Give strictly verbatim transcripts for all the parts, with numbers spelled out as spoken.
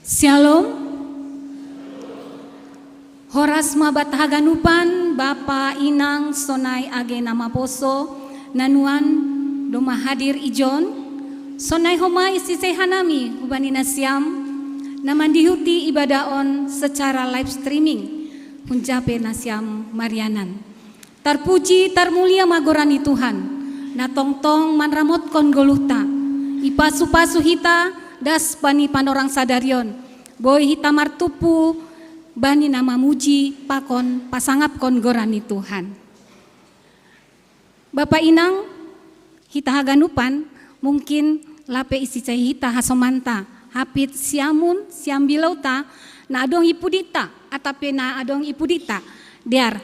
Shalom. Horas ma banta haganupan, bapa, inang, sonai age na maposo, na nuan domma hadir ijon, sonai homa isisei hanami hubani nasiam na mandihuti ibadah on secara live streaming, hunja pe nasiam marianan. Tarpuji, tarmulia ma goran ni Tuhan, na tongtong manramotkon goluhta, ipasu-pasu hita das bani panorang sadari on, boi hita martumpu bani na mamuji pakon pasangapkon goran ni Tuhan. Bapa, inang, hita haganupan, mungkin lape isisei hita hasomanta, hapit siamun, siambilouta, na adong i pudita, atap pe na adong i pudita. Dear,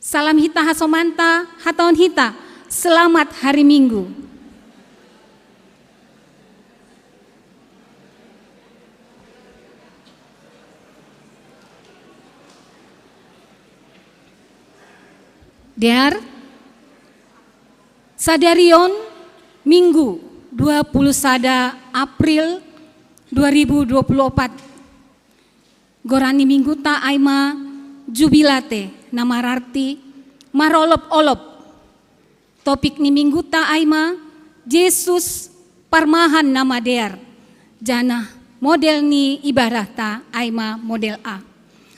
salam hita hasomanta, hatahon hita, selamat hari Minggu. Dear, sadari on Minggu, dua puluh sada April dua ribu dua puluh opat. Goran ni mingguta ai ma Jubilate, na mararti marolop-olop. Topik ni mingguta ai ma Jesus parmahan na madear, janah model ni ibadahta ai ma model A.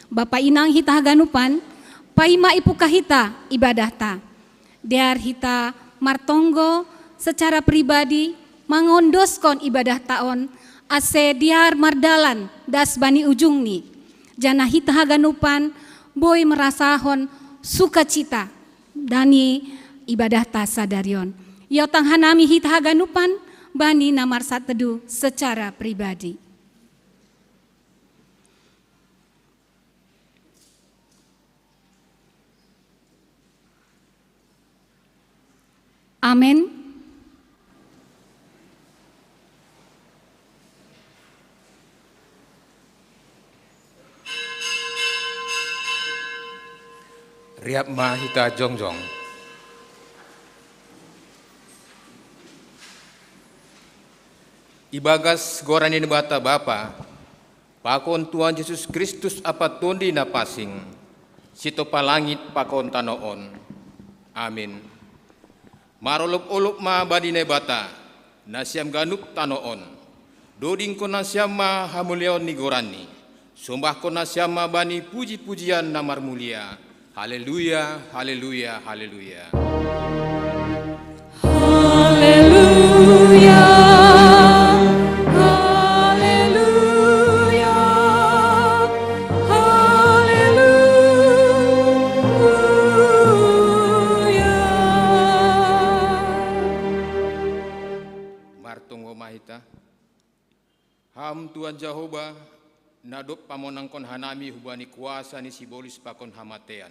Bapa, inang, hita haganupan, paima ipuka hita ibadahta. Dear hita martonggo secara pribadi mangondoskon ibadahta on, ase dear mardalan das bani ujungni, janah hita haganupan boi marasahon sukacita bani ibadahta sadari on. Iotang hanami hita haganupan bani na marsateduh secara pribadi. Amen. Riap ma hita jongjong. Ibagas goran ni Naibata Bapa, pakon Tuhan Jesus Kristus ampa Tondi Na Pansing, sitopa langit pakon tanoh on. Amin. Marolop-olop ma bani Naibata, nasiam ganup tanoh on. Dodingkon nasiam ma hamuliaon ni goranNi. Sombahkon nasiam ma bani puji-pujian na marmulia. Haleluya, haleluya, haleluya. Haleluya, haleluya, haleluya. Martonggo ma hita. Ham Tuhan Jahowa, na dob pamonangkon hanami hubani kuasa ni sibolis pakon hamatean.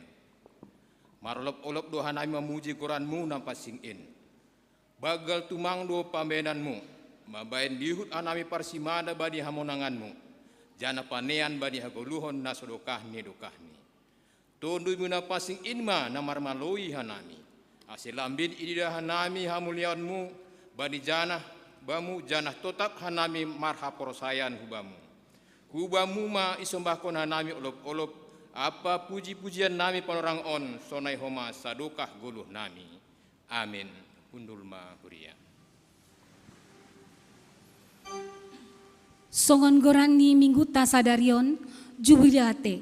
Marolop-olop do hanami mamuji goranMu na pansing in. Banggal tumang do pambahenanMu, mambahen dihut hanami parsimada bani hamonanganMu, janah panean bani hagoluhon na so dokah ni dokahni. TonduyMu na pansing in ma na marmaloi hanami, ase lambin ididah hanami hamuliaonMu bani janah Bamu, janah totap hanami marhaporsayaon hu Bamu. Hu Bamu ma isombahkon hanami olop-olop ampa puji-pujian nami panorang on sonai homa sadokah goluh nami. Amin. Hundul ma huria. Songon goran ni mingguta sadari on, Jubilate,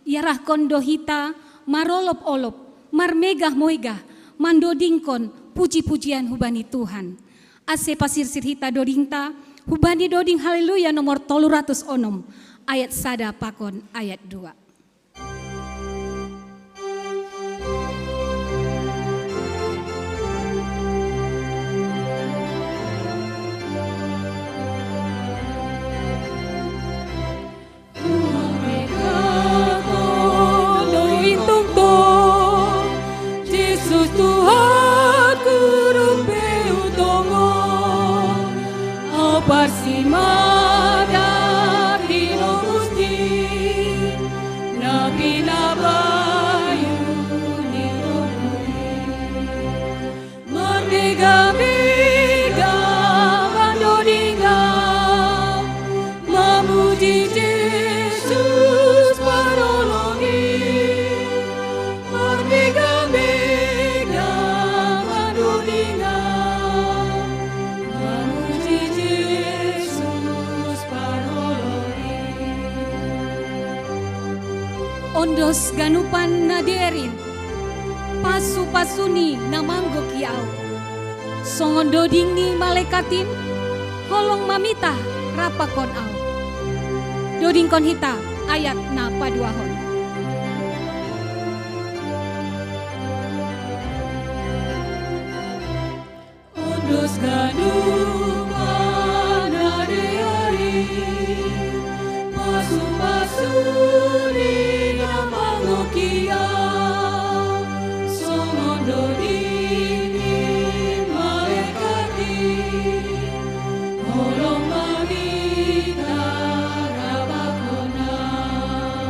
iarahkon do hita marolop-olop, marmegah-megah, mandodingkon puji-pujian hubani Tuhan. Ase pasirsir hita dodingta hubani doding Haleluya nomor tolu ratus onom, ayat sada pakon ayat dua. Tuhan mega kono intong to, Jesus Tuhan ku rupe utongo, au parsimada hino Gusti, na pinabayu ni tongku i. Marmega-mega mandodinga, mamuji Jesus parolong i. Marmega-mega mandodinga, mamuji Jesus parolong i. Ondos ganupan na dear in, pasu-pasu ni na manggoki au. Songon doding ni malekat in, holong ma mita rap pakon au. Dodingkon hita ayat na paduahon. Ondos ganupan na dear i, pasu-pasu ni na manggoki au, songon doding ni malekat i, holong ma mita rap pakon au.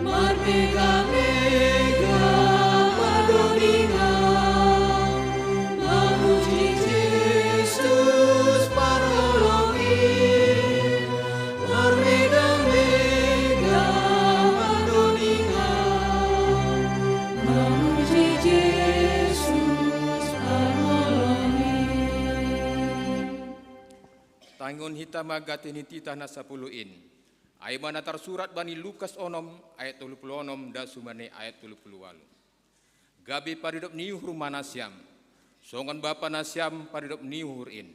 Marmega-mega mandodinga, mamuji Jesus parolong i. Marmega-mega mandodinga, mamuji Jesus parolong i. Tangion hita ma gati ni titah na sapuluh in. Ai ma na tarsurat bani Lukas onom ayat tolu puluh onom das humane ayat tolu puluh ualu. Gabe paridop ni uhur ma nasiam, songon bapa nasiam paridop ni uhur in.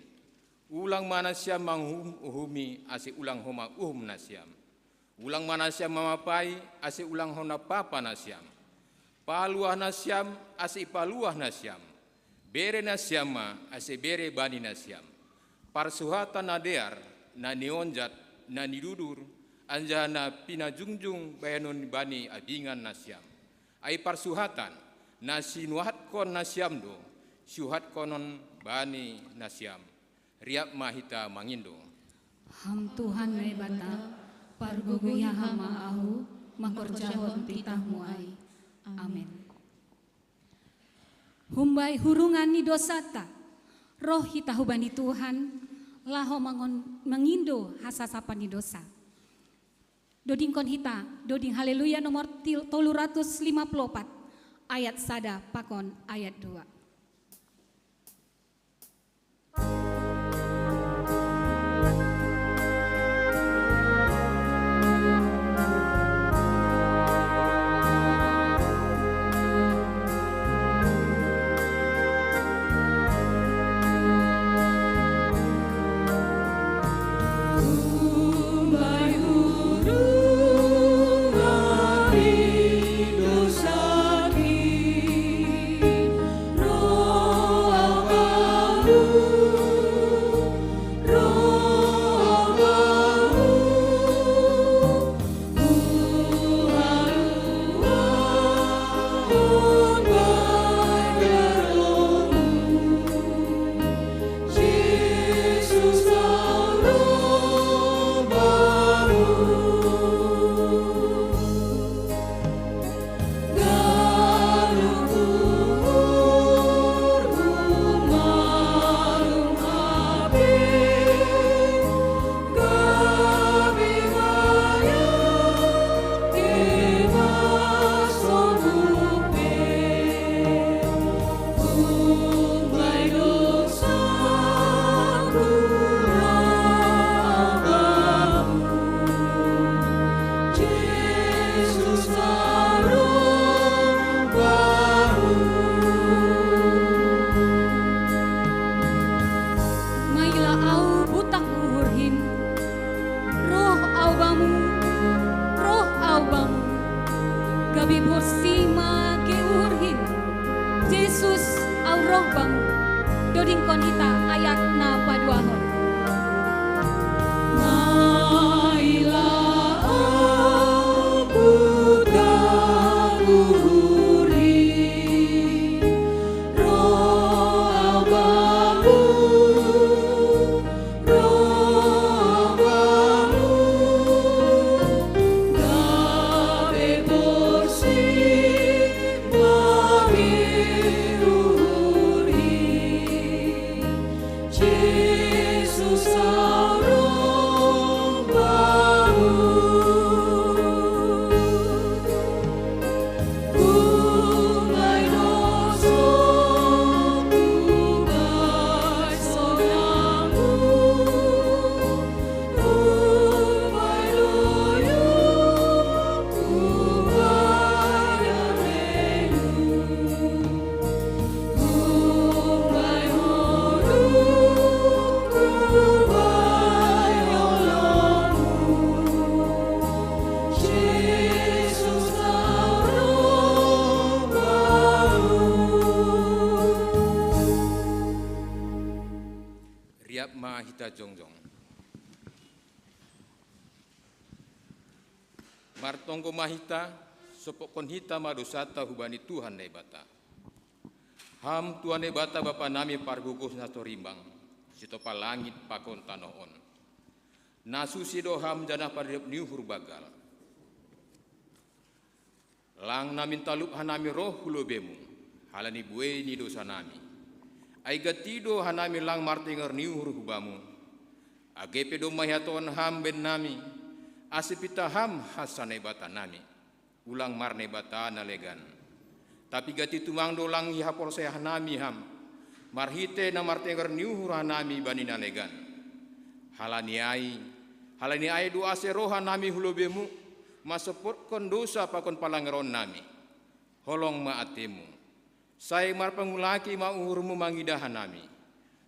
Ulang ma nasiam manguhum-uhumi, ase ulang homa uhum nasiam. Ulang ma nasiam mamapai, ase ulang hona papa nasiam. Paluah nasiam, ase ipaluah nasiam. Bere nasiam ma, ase bere bani nasiam. Parsuhatan na dear, na nionjat, na nidudur, anjaha na pinajungjung bahenon bani abingan nasiam. Ai parsuhatan, na sinuhatkon nasiam do, siuhatkonon bani nasiam. Riap ma hita mangindo. Ham Tuhan Naibata, pargogoiha Ham ma ahu, mangkorjahon titah-Mu ai. Amen. Humbani hurungan ni dosanta, roh hita hubani Tuhan, laho mangon-, mangindo hasasapan ni dosa. Dodingkon hita, doding Haleluya nomor til-, tolu ratus lima puluh opat, ayat sada pakon ayat dua. Tima ke uhur hin, Jesus au roh bang. Dodingkon hita ayat na paduahon. Maila au putar uhur hin, roh bang, roh bang, gabe porsi. Riap ma hita jongjong. Martonggo ma hita, sopokkon hita ma dosanta hubani Tuhan Naibata. Ham Tuhan Naibata Bapa nami pargogo na torimbang, sitopa langit pakon tanoh on. Na susi do Ham janah paridop ni uhur banggal. Lang namin talup hanami roh hu lobeiMu, halani buei ni dosanami. Ai gati do hanami lang martenger ni uhur hu Bamu. Age pe domma ihatohon Ham bennami, ase pitah Ham hansa Naibatanami. Ulang marnaibata na legan. Tapi gati tumang do lang ihaporsayaonnami Ham, marhitei na martenger ni uhur hanami bani na legan. Halani ai, halani ai do ase roh hanami hu lobeiMu, mansompotkon dosa pakon palangeronnami. Holong ma ateMu. Sai marpangulaki ma uhurMu mangidah hanami.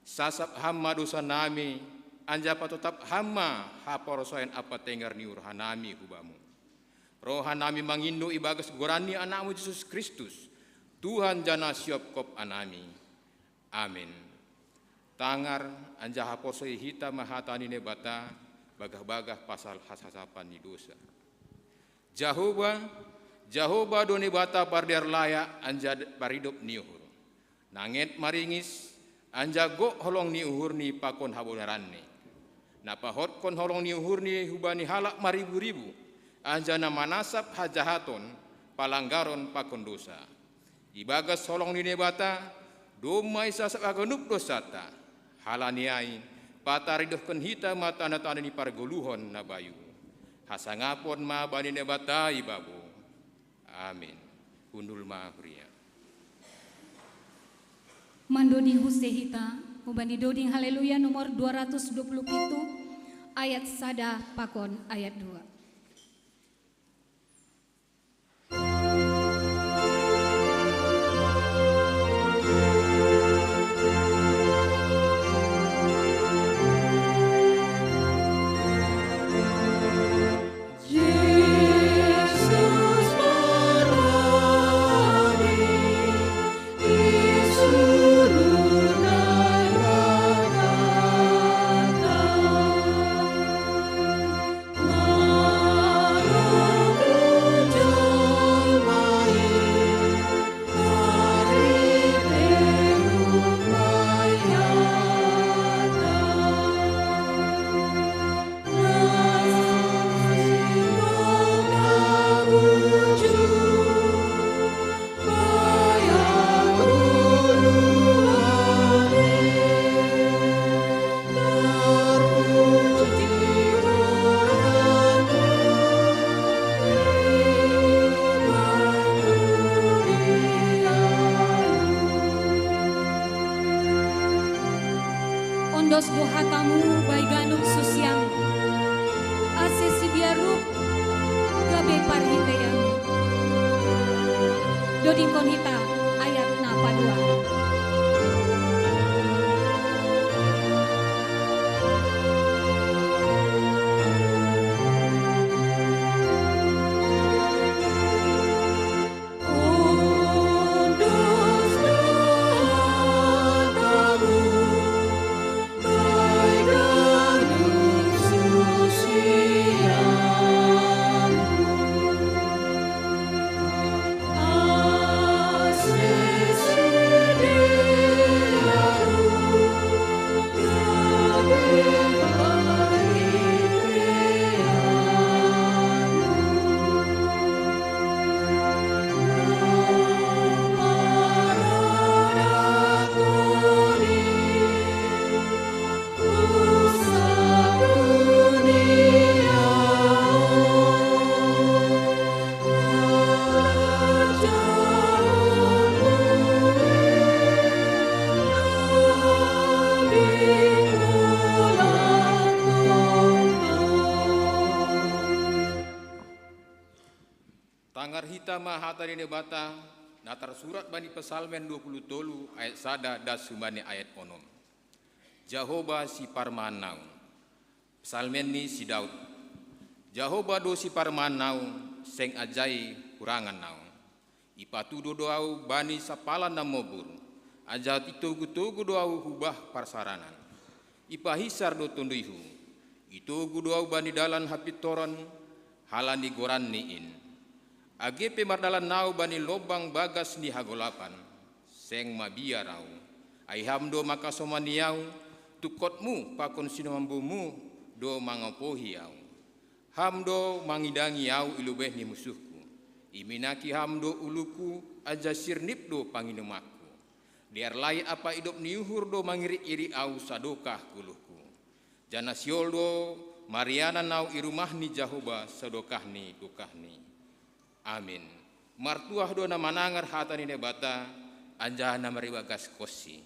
Sasap Ham ma dosanami, anjaha patotap Ham ma haporsayaon ampa tenger ni uhur hanami hu Bamu. Roh hanami mangindo ibagas goran ni AnakMu Jesus Kristus, Tuhan janah siopkop hanami. Amin. Tangar anjaha porsai hita ma hata ni Naibata, bagah-bagah pasal hasasapan ni dosa. Jahowa, Jahowa do Naibata pardear layak anjaha paridop ni uhur. Na nget maringis, anjaha gok holong ni uhurNi pakon habonaranNi. Na pahotkon holong ni uhurNi hubani halak maribu-ribu, anjaha na manasap hajahaton, palanggaron pakon dosa. Ibagas holong ni Naibata, domma isasap haganup dosanta. Halani ai, pataridohkon hita ma tanda-tanda ni pargoluhon na bayu. Hasangapon ma bani Naibata ibabo. Amin. Hundul ma huria. Mandoding use hita, hubani doding Haleluya nomor dua ratus dua puluh pitu, ayat sada pakon ayat dua. Ondos do hatamu bai ganup susian, ase sibiarup gabe parhiteian. Dodingkon hita ayat na paduahon. ma hata ni Naibata, na tarsurat bani Psalmen dua puluh tolu ayat sada das humbani ayat onom. Jahowa siparumahan naung. Psalmen ni si Daud. Jahowa do siparumahan naung, seng ajai hurangan naung. Ipatudo do au bani sampalan na mobur, anjaha itogu-togu do au hu bah parsaranan. Ipahisar do tonduyhu. Itogu do au bani dalan hapintoron, halani goranni in. Age pe mardalan au bani lombang bagas ni hagolapan, seng mabiar au. Ai Ham do mangkasomani au, tungkotmu pakon sinamambumu do mangopohi au. Ham do mangidangi au i lobei ni musuhku. Iminaki Ham do uluku, anjaha sirnip do panginumanku. Dear lai ampa idop ni uhur do mangirik-irik au sadokah goluhku. Janah sihol do marianan au i rumah ni Jahowa sadokah ni dokahni. Amin. Martuah do na manangar hata ni Naibata, anjaha na maribagaskonsi.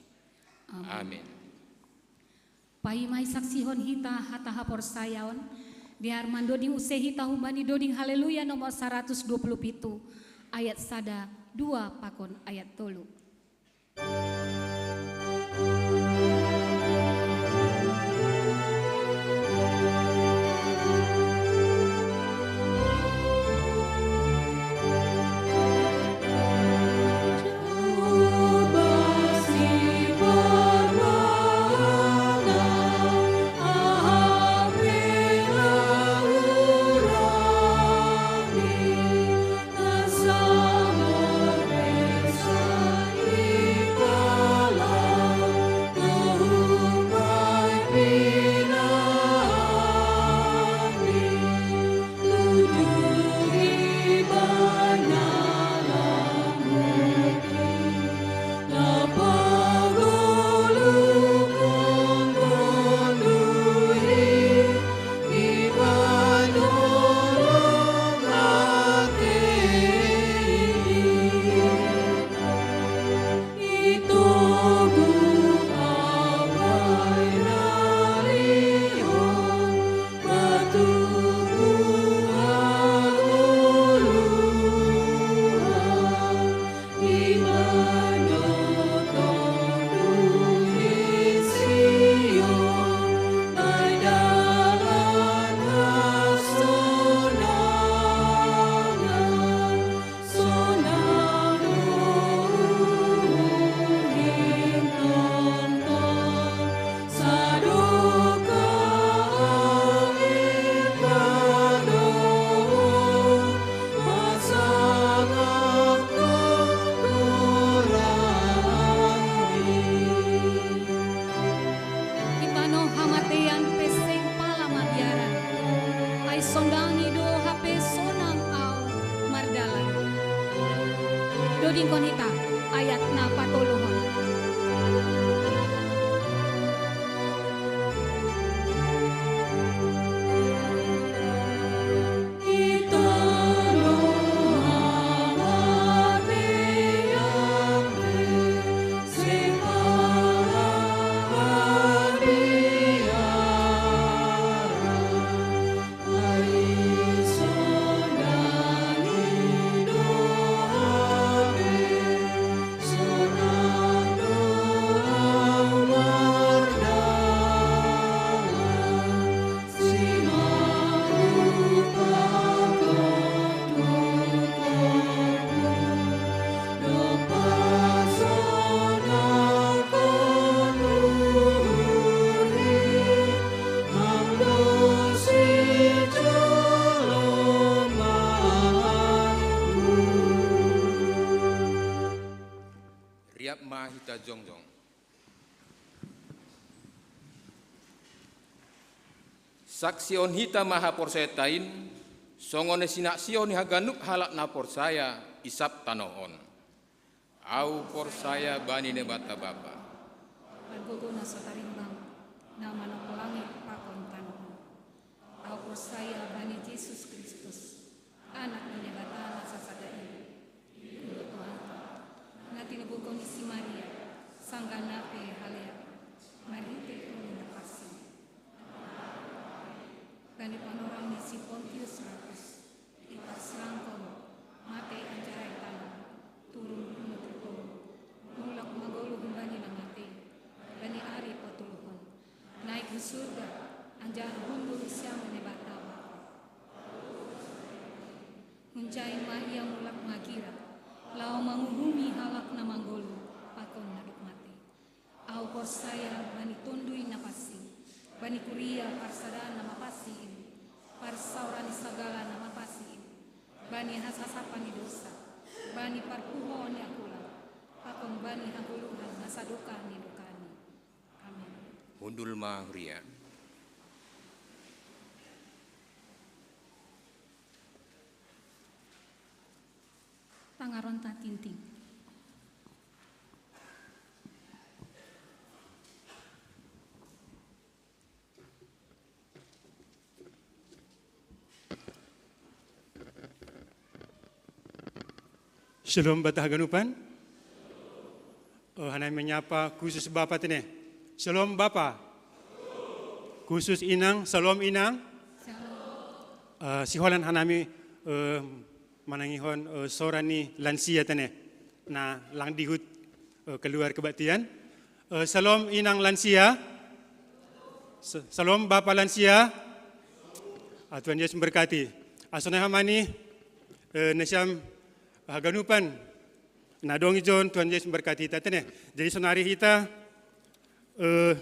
Amin. Amin. Paima isaksihon hita hata haporsayaon, dear mandoding use hita humbani doding Haleluya nomor saratus dua puluh pitu, ayat sada, dua pakon ayat tolu. Di tanoh hamatean pe seng pala mabiaran. Ai sondangi do hape sonang au mardalan. Dodingkon hita ayat na patoluhon. Riap ma hita jongjong. Saksihon hita ma haporsayaanta in, songon na sinaksihon ni haganup halak na porsaya i sab tanoh on. Ahu porsaya bani Naibata Bapa. Margogo na so tarimbang, na manopo langit pakon tanoh on. Ahu porsaya bani Jesus Kristus, Anak ni Naibata na sasada i, i do Tuhanta, na tinubuhkon ni si Maria, sanggah na pe halean, marhitei Roh ni na Parsing, bani panorang ni si Pontius Pilatus, iparsilangkon, matei anjaha Kira, lao manguhumi halak na manggoluh, pakon na dob mate. Ahu porsaya bani Tonduy Napasti, bani kuria parsadaan na mapasti in, parsaoran ni sagala na mapasti in, bani hashasapan ni dosa, bani parpuhoon ni angkulan, pakon bani hagoluhan na sadokah ni dokahni. Amen. Hundul ma huria. Tangaronta tingting. Shalom banta haganupan. Eh, hana manyapa khusus bapa tene. Shalom bapa. Khusus inang, shalom inang. Eh, siholan hanami, eh, manangihon, eh, sora ni lansia tene. Na lang dihut, eh, keluar kebaktian. Eh, shalom inang lansia. Sa-, shalom bapa lansia. Ah, Tuhan Yesus memberkati. Ah, sonai homa ni, eh, nasiam haganupan na adong ijon, Tuhan Yesus memberkati hita tene. Jadi sonari hita, eh,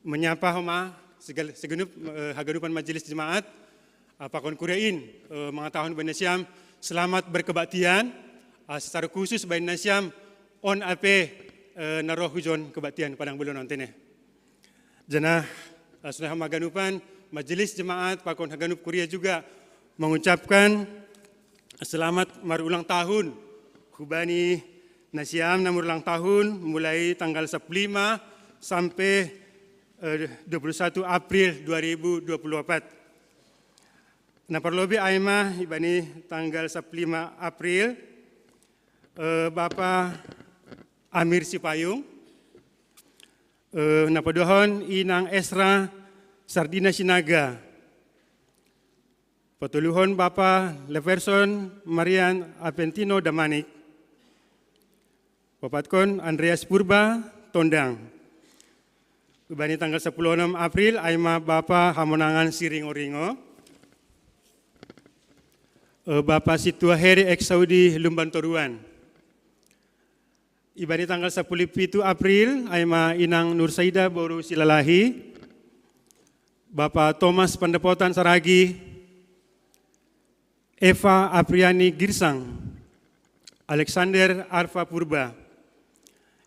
manyapa homa segal-, segenap, eh, haganupan majelis jemaat, ah, pakon kuria in, eh, mangatahon bani nasiam selamat berkebaktian, ah, secara khusus bani nasiam on ape, eh, na roh hujon kebaktian padang bulan on tene. Janah, eh, sonai homa haganupan majelis jemaat pakon haganup kuria juga mengucapkan selamat marulang tahun hubani nasiam na marulang tahun mulai tanggal sapuluh lima sampai, eh, dua puluh satu April dua ribu dua puluh empat. Na parlobih ai ma ibani tanggal sapuluh lima April, eh, Bapa Amir Sipayung, eh, na paduahon inang Esra Sardina Sinaga, patoluhon Bapa Leverson Marian Aventino Damanik, paopatkon Andreas Purba Tondang. Ibani tanggal sapuluh onom April ai ma Bapa Hamonangan Siringoringo, eh, Bapa Sintua Heri Eksaudi Lumban Toruan. Ibani tanggal sapuluh pitu April ai ma inang Nursaida boru Silalahi, Bapa Thomas Pandapotan Saragi, Eva Apriani Girsang, Alexander Arfa Purba.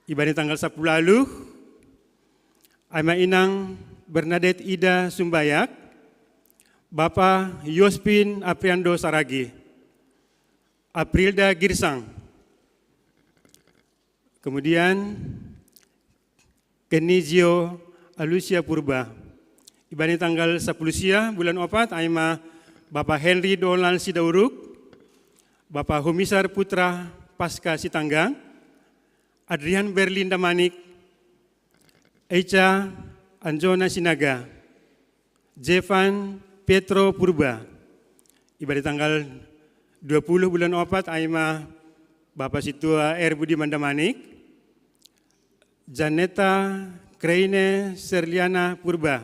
Ibani tanggal sapuluh ualuh ai ma inang Bernadette Ida Sumbayak, Bapa Yospin Apriando Saragi, Aprilda Girsang. Kemudian Kenizio Alusia Purba. Ibani tanggal sapuluh sia bulan opat ai ma Bapa Henry Donald Sidauruk, Bapa Humisar Putra Pasca Sitanggang, Adrian Berlin Damanik, Echa Anjona Sinaga, Jevan Petro Purba. Ibani tanggal dua puluh bulan opat ai ma Bapa Sintua R Budiman Damanik, Janeta Kreine Serliana Purba.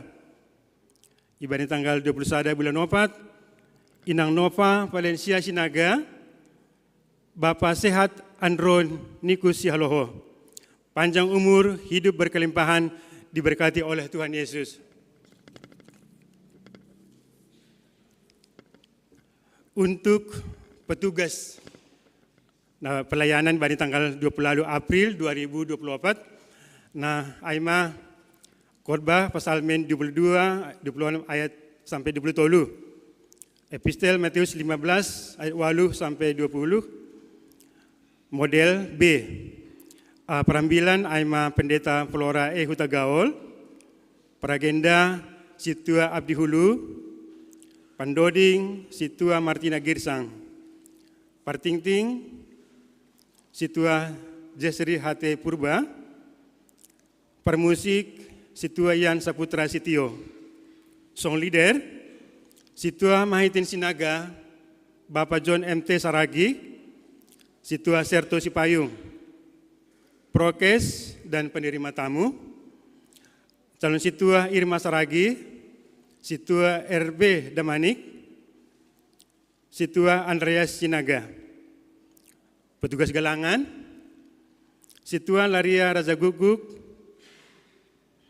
Ibani tanggal dua puluh sada bulan opat, Inang Nova Valencia Sinaga, Bapa Sehat Andron Nikus Sihaloho. Panjang umur, hidup berkelimpahan, diberkati oleh Tuhan Yesus. Untuk petugas, nah, pelayanan bani tanggal dua puluh ualuh April dua ribu dua puluh opat, nah, ai ma Khotbah Psalmen dua puluh dua, dua puluh enam ayat sampai dua puluh tolu. Epistel Matius lima belas ayat ualuh sampai dua puluh. Model B. Ah, perambilan ai ma Pendeta Flora E Hutagaol, peragenda Sintua Abdi Hulu, pandoding Sintua Martina Girsang, partingting Sintua Jesri H T Purba, parmusik Sintua Yan Saputra Sitio, song leader Sintua Mahitin Sinaga, Bapa John M T Saragi, Sintua Serto Sipayung, prokes dan penerima tamu, calon Sintua Irma Saragi, Sintua R B Damanik, Sintua Andreas Sinaga. Petugas galangan, Situa Laria Raja Guguk,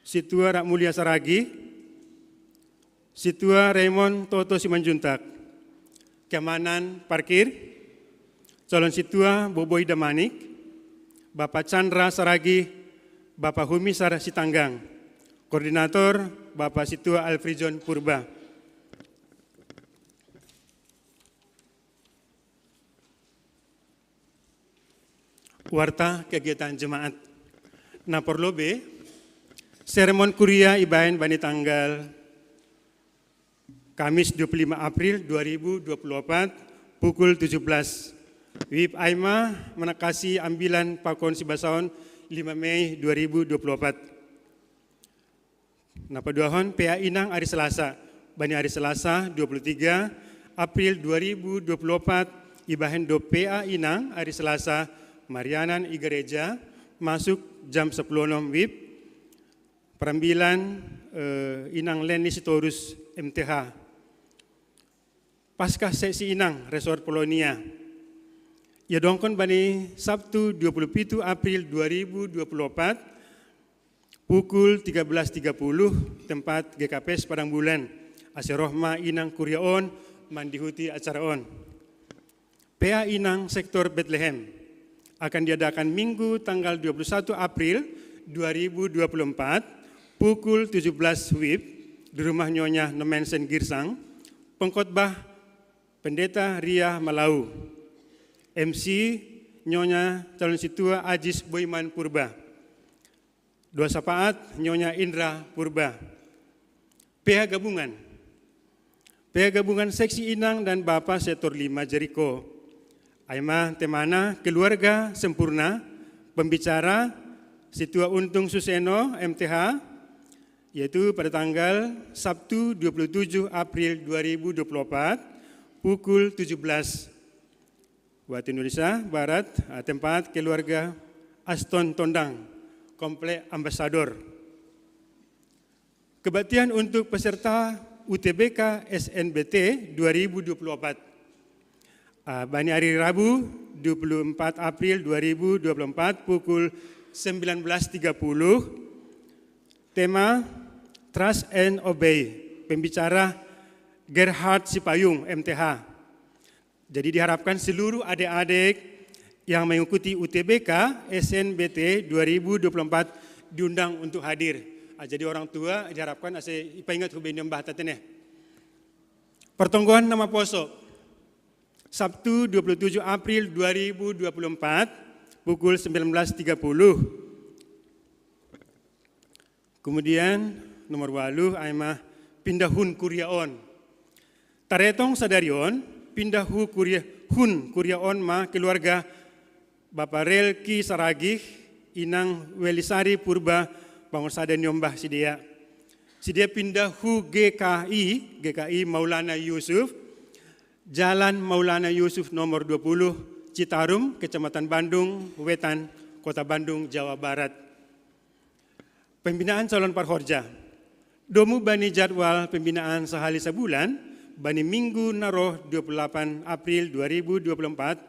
Situa Rak Mulia Saragi, Situa Raymond Toto Simanjuntak, keamanan parkir, calon Situa Boboi Damanik, Bapak Chandra Saragi, Bapak Humisar Sitanggang, koordinator Bapak Situa Alfrijon Purba. Warta kegiatan jemaat. Na porlobe, sermon kuria ibaen bani tanggal Kamis dua puluh lima April dua ribu dua puluh empat pukul tujuh belas. Wib aima manakasi ambilan pakon sibasaon lima Mei dua ribu dua puluh empat. Na paduahon P A inang ari Selasa. Bani ari Selasa dua puluh tiga April dua ribu dua puluh empat ibahen do P A inang ari Selasa marianan i gereja masuk jam sepuluh onom wib, perambilan eh, inang Leni Sitorus M T H. Paskah seksi inang Resort Polonia. Ia dongkon bani Sabtu dua puluh pitu April dua ribu dua puluh empat pukul tiga belas tiga puluh, tempat G K P S Padang Bulan. Ase roh ma inang kuria on mandihuti acara on. P A inang sektor Bethlehem akan diadakan Minggu tanggal dua puluh satu April dua ribu dua puluh empat pukul tujuh belas wib di rumah Nyonya Nomensen Girsang, pengkhotbah Pendeta Ria Malau, M C Nyonya Calon Situa Ajis Boiman Purba, doa syafaat Nyonya Indra Purba. P H gabungan, P H gabungan seksi inang dan bapa sektor lima Jeriko. Aima temana keluarga sempurna, pembicara Situa Untung Suseno M T H, yaitu pada tanggal Sabtu dua puluh tujuh April dua ribu dua puluh empat pukul tujuh belas waktu Indonesia Barat, eh, tempat keluarga Aston Tondang, Komplek Ambasador. Kebaktian untuk peserta U T B K S N B T dua ribu dua puluh empat. Ah, bani hari Rabu dua puluh empat April dua ribu dua puluh empat pukul sembilan belas tiga puluh. Tema Trust and Obey. Pembicara Gerhard Sipayung M T H. Jadi diharapkan seluruh adik-adik yang mengikuti U T B K S N B T dua ribu dua puluh empat diundang untuk hadir. Ah, jadi orang tua diharapkan ase ipaingat hubei niombah ta tene. Pertonggoan na maposo, Sabtu dua puluh tujuh April dua ribu dua puluh empat pukul sembilan belas tiga puluh. Kemudian nomor waluh aima pindahun kuria on. Taretong sadari on, pindahu kuria, hun kuria on ma keluarga Bapa Relki Saragih, Inang Welisari Purba, pangursada niombah sidea. Sidea pindahu G K I, G K I Maulana Yusuf, Jalan Maulana Yusuf nomor dua puluh, Citarum, Kecamatan Bandung Wetan, Kota Bandung, Jawa Barat. Pembinaan calon parhorja. Domu bani jadwal pembinaan sahali sabulan, bani Minggu na roh dua puluh delapan April dua ribu dua puluh empat,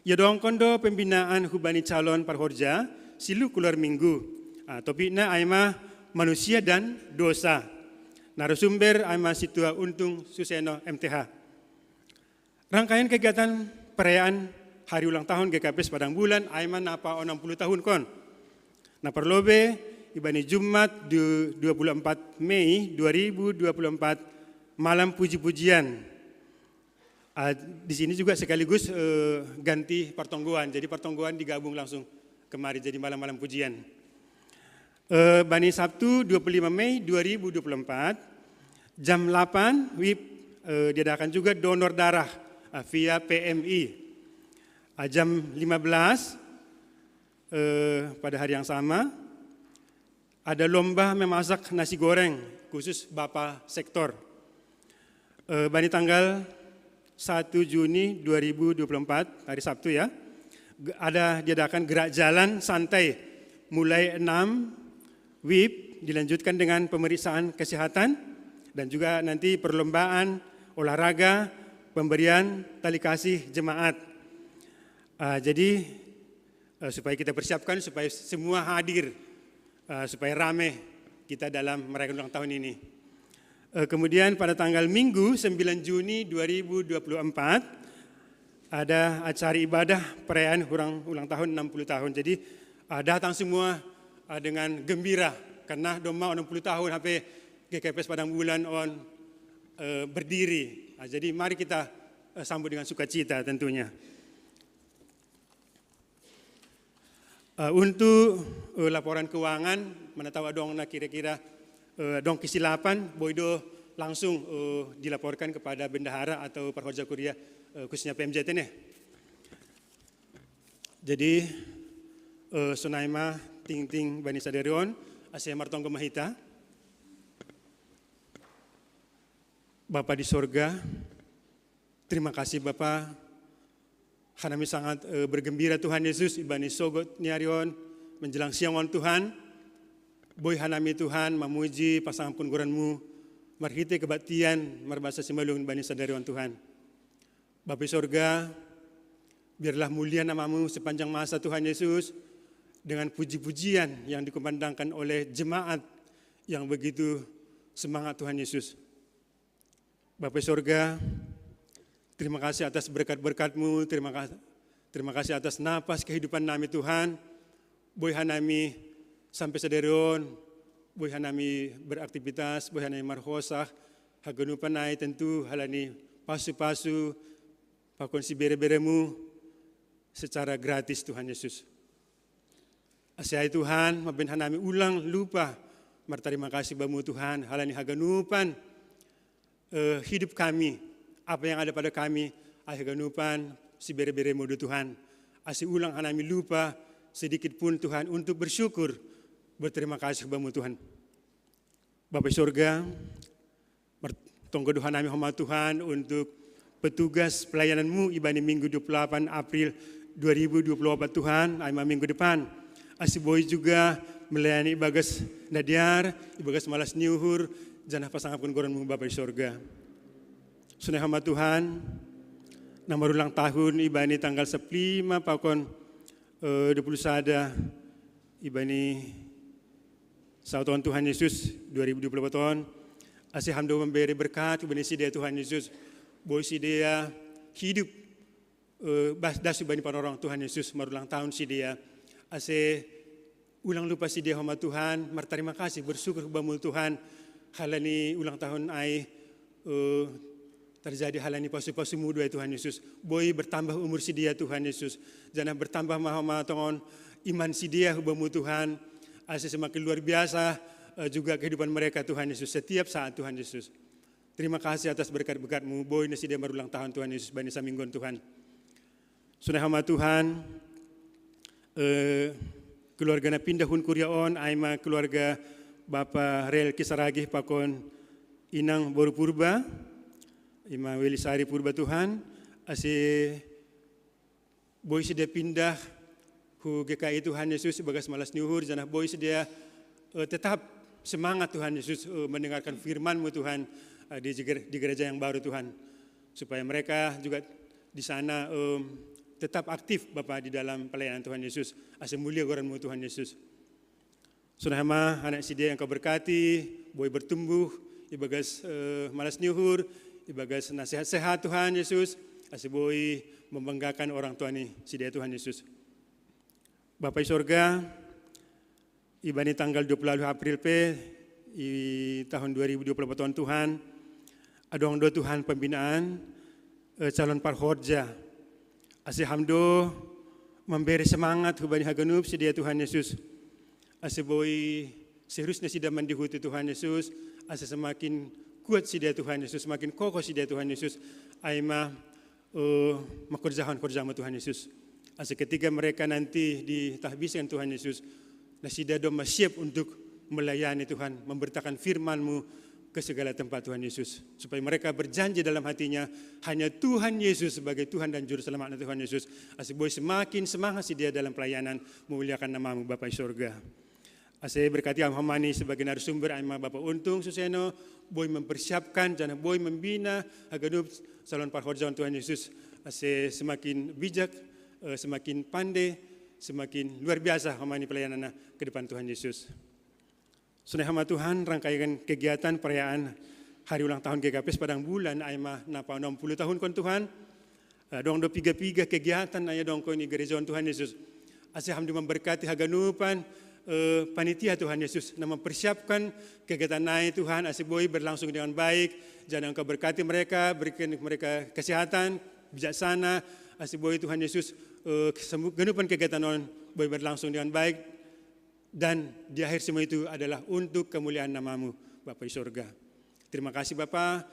ia dongkon do pembinaan hubani calon parhorja, silu keluar Minggu. Ah, topikna aima manusia dan dosa. Narasumber aima Situa Untung Suseno M T H. Rangkaian kegiatan perayaan hari ulang tahun G K P S Padang Bulan, aima napa onom puluh tahun kon. Na parlobe, ibani Jumat du-, dua puluh empat Mei dua ribu dua puluh empat, malam puji-pujian. Ah, di sini juga sekaligus eh, ganti pertonggoan. Jadi pertonggoan digabung langsung kemari jadi malam-malam pujian. Eh, bani Sabtu dua puluh lima Mei dua ribu dua puluh empat, jam delapan wib eh, diadakan juga donor darah ah, via P M I. Ah, jam lima belas eh, pada hari yang sama ada lomba memasak nasi goreng khusus Bapak Sektor. Eh, bani tanggal satu Juni dua ribu dua puluh empat, hari Sabtu ya, ge- ada diadakan gerak jalan santai mulai enam wib, dilanjutkan dengan pemeriksaan kesehatan dan juga nanti perlombaan olahraga pemberian tali kasih jemaat. Uh, jadi uh, supaya kita persiapkan supaya semua hadir, uh, supaya rame kita dalam merayakan ulang tahun ini. Uh, kemudian pada tanggal Minggu sembilan Juni dua ribu dua puluh empat ada acara ibadah perayaan ulang, ulang tahun enam puluh tahun. Jadi uh, datang semua uh, dengan gembira karena domma enam puluh tahun hape G K P S Padang Bulan on uh, berdiri. Uh, jadi mari kita uh, sambut dengan sukacita tentunya. Uh, untuk uh, laporan keuangan, mana tahu adong na kira-kira uh, adong kesilapan, boy do langsung uh, dilaporkan kepada bendahara atau parhorja kuria uh, khususnya P M J T ne. Jadi uh, sonai ma tingting bani sadarion, ase martonggo ma hita. Bapa di sorga, terima kasih Bapa. Hanami sangat e, bergembira Tuhan Yesus ibani sogot ni ari on menjelang siang on Tuhan. Boy hanami Tuhan mamuji pasangampun goranmu marhite kebaktian marbasa Simalungun ibani sadari on Tuhan. Bapa sorga, biarlah mulia namamu sepanjang masa Tuhan Yesus dengan puji-pujian yang dikumandangkan oleh jemaat yang begitu semangat Tuhan Yesus. Bapa sorga, terima kasih atas berkat-berkatmu, terima kasih terima kasih atas napas kehidupan nami Tuhan. Boy hanami sampai sadari on, boy hanami beraktivitas, boy hanami marhosa, haganupan ai tentu halani pasu-pasu pakon sibere-beremu secara gratis Tuhan Yesus. Ase ai Tuhan, mabaen hanami ulang lupa martarima kasih bamu Tuhan halani haganupan uh, hidup kami, apa yang ada pada kami, ai haganupan sibere-beremu do Tuhan. Ase ulang hanami lupa sedikit pun Tuhan untuk bersyukur, berterima kasih bamu Tuhan. Bapa sorga, tonggo do hanami homa Tuhan untuk petugas pelayananmu ibani Minggu dua puluh delapan April dua ribu dua puluh empat Tuhan, ai ma minggu depan. Ase boy juga melayani ibagas nadiar, ibagas malas ni uhur, janah pasangampun goranmu Bapa di sorga. Sonai homa Tuhan, na marulang tahun ibani tanggal saplima pakon eh, dua puluh sada ibani saut on Tuhan Yesus dua ribu dua puluh empat on. Ase ham do mambere berkat ibani sidea Tuhan Yesus. Boy sidea hidup eh, bas das ibani panorong Tuhan Yesus marulang tahun sidea. Ase ulang lupa sidea homa Tuhan, martarima kasih, bersyukur bamu Tuhan halani ulang tahun ai uh, terjadi halani pasu-pasumu do ai Tuhan Yesus. Boy bertambah umur sidea Tuhan Yesus. Janah bertambah ma homa tongon iman sidea hubamu Tuhan. Ase semakin luar biasa uh, juga kehidupan mereka Tuhan Yesus setiap saat Tuhan Yesus. Terima kasih atas berkat-berkatmu, boy na sidea marulang tahun Tuhan Yesus bani saminggon Tuhan. Sonai homa Tuhan, eh, keluarga na pindah hun kuria on, ai ma keluarga Bapa Rel Kisaragih pakon inang boru Purba, ima Welisari Purba Tuhan, ase boy sidea pindah hu G K I Tuhan Yesus ibagas malas ni uhur, janah boy sidea eh, tetap semangat Tuhan Yesus eh, mendengarkan firman-Mu Tuhan eh, di, di gereja yang baru Tuhan. Supaya mereka juga di sana um, tetap aktif Bapa di dalam pelayanan Tuhan Yesus. Ase mulia goran-Mu Tuhan Yesus. Sonai homa anak sidea yang Kau berkati, boy bertumbuh, ibagas uh, malas ni uhur, ibagas na sehat-sehat Tuhan Yesus, ase boy membanggakan orang tua ni sidea Tuhan Yesus. Bapa i sorga, ibani tanggal dua puluh April pe i tahun dua ribu dua puluh empat Tuhan, adong do Tuhan pembinaan eh, calon parhorja. Ase ham do mambere semangat hubani haganup sidea Tuhan Yesus. Ase boy serius na sidea mandihuti Tuhan Yesus, ase semakin kuat sidea Tuhan Yesus, semakin kokoh sidea Tuhan Yesus. Ai ma uh, makorjahon korjamu Tuhan Yesus. Ase ketika mereka nanti ditahbiskan Tuhan Yesus, nasida domma siap untuk melayani Tuhan, memberitakan firman-Mu ke segala tempat Tuhan Yesus. Supaya mereka berjanji dalam hatinya, hanya Tuhan Yesus sebagai Tuhan dan Juru Selamat Tuhan Yesus. Ase boy semakin semangat sidea dalam pelayanan, memuliakan nama-Mu Bapa di sorga. Ase berkati ham homa ni sebagai narasumber ai ma Bapa Untung Suseno, boy mempersiapkan, janah boy membina haganup calon parhorjaon Tuhan Yesus. Ase semakin bijak, eh, semakin pandai, semakin luar biasa homa ini pelayananna ke depan Tuhan Yesus. Sonai homa Tuhan, rangkaian kegiatan perayaan hari ulang tahun G K P S Padang Bulan, ai ma napa enam puluh tahun kon Tuhan. Eh, dong do piga-piga kegiatan aya dong kon i gereja on Tuhan Yesus. Ase Ham di memberkati haganupan, eh, panitia Tuhan Yesus, na mempersiapkan kegiatan nai Tuhan, ase boi berlangsung dengan baik. Jangan Engkau berkati mereka, berikan mereka kesehatan, bijaksana, ase boi Tuhan Yesus, eh, semua ganupan kegiatan on boi berlangsung dengan baik. Dan di akhir semua itu adalah untuk kemuliaan nama-Mu, Bapa di sorga. Terima kasih Bapa,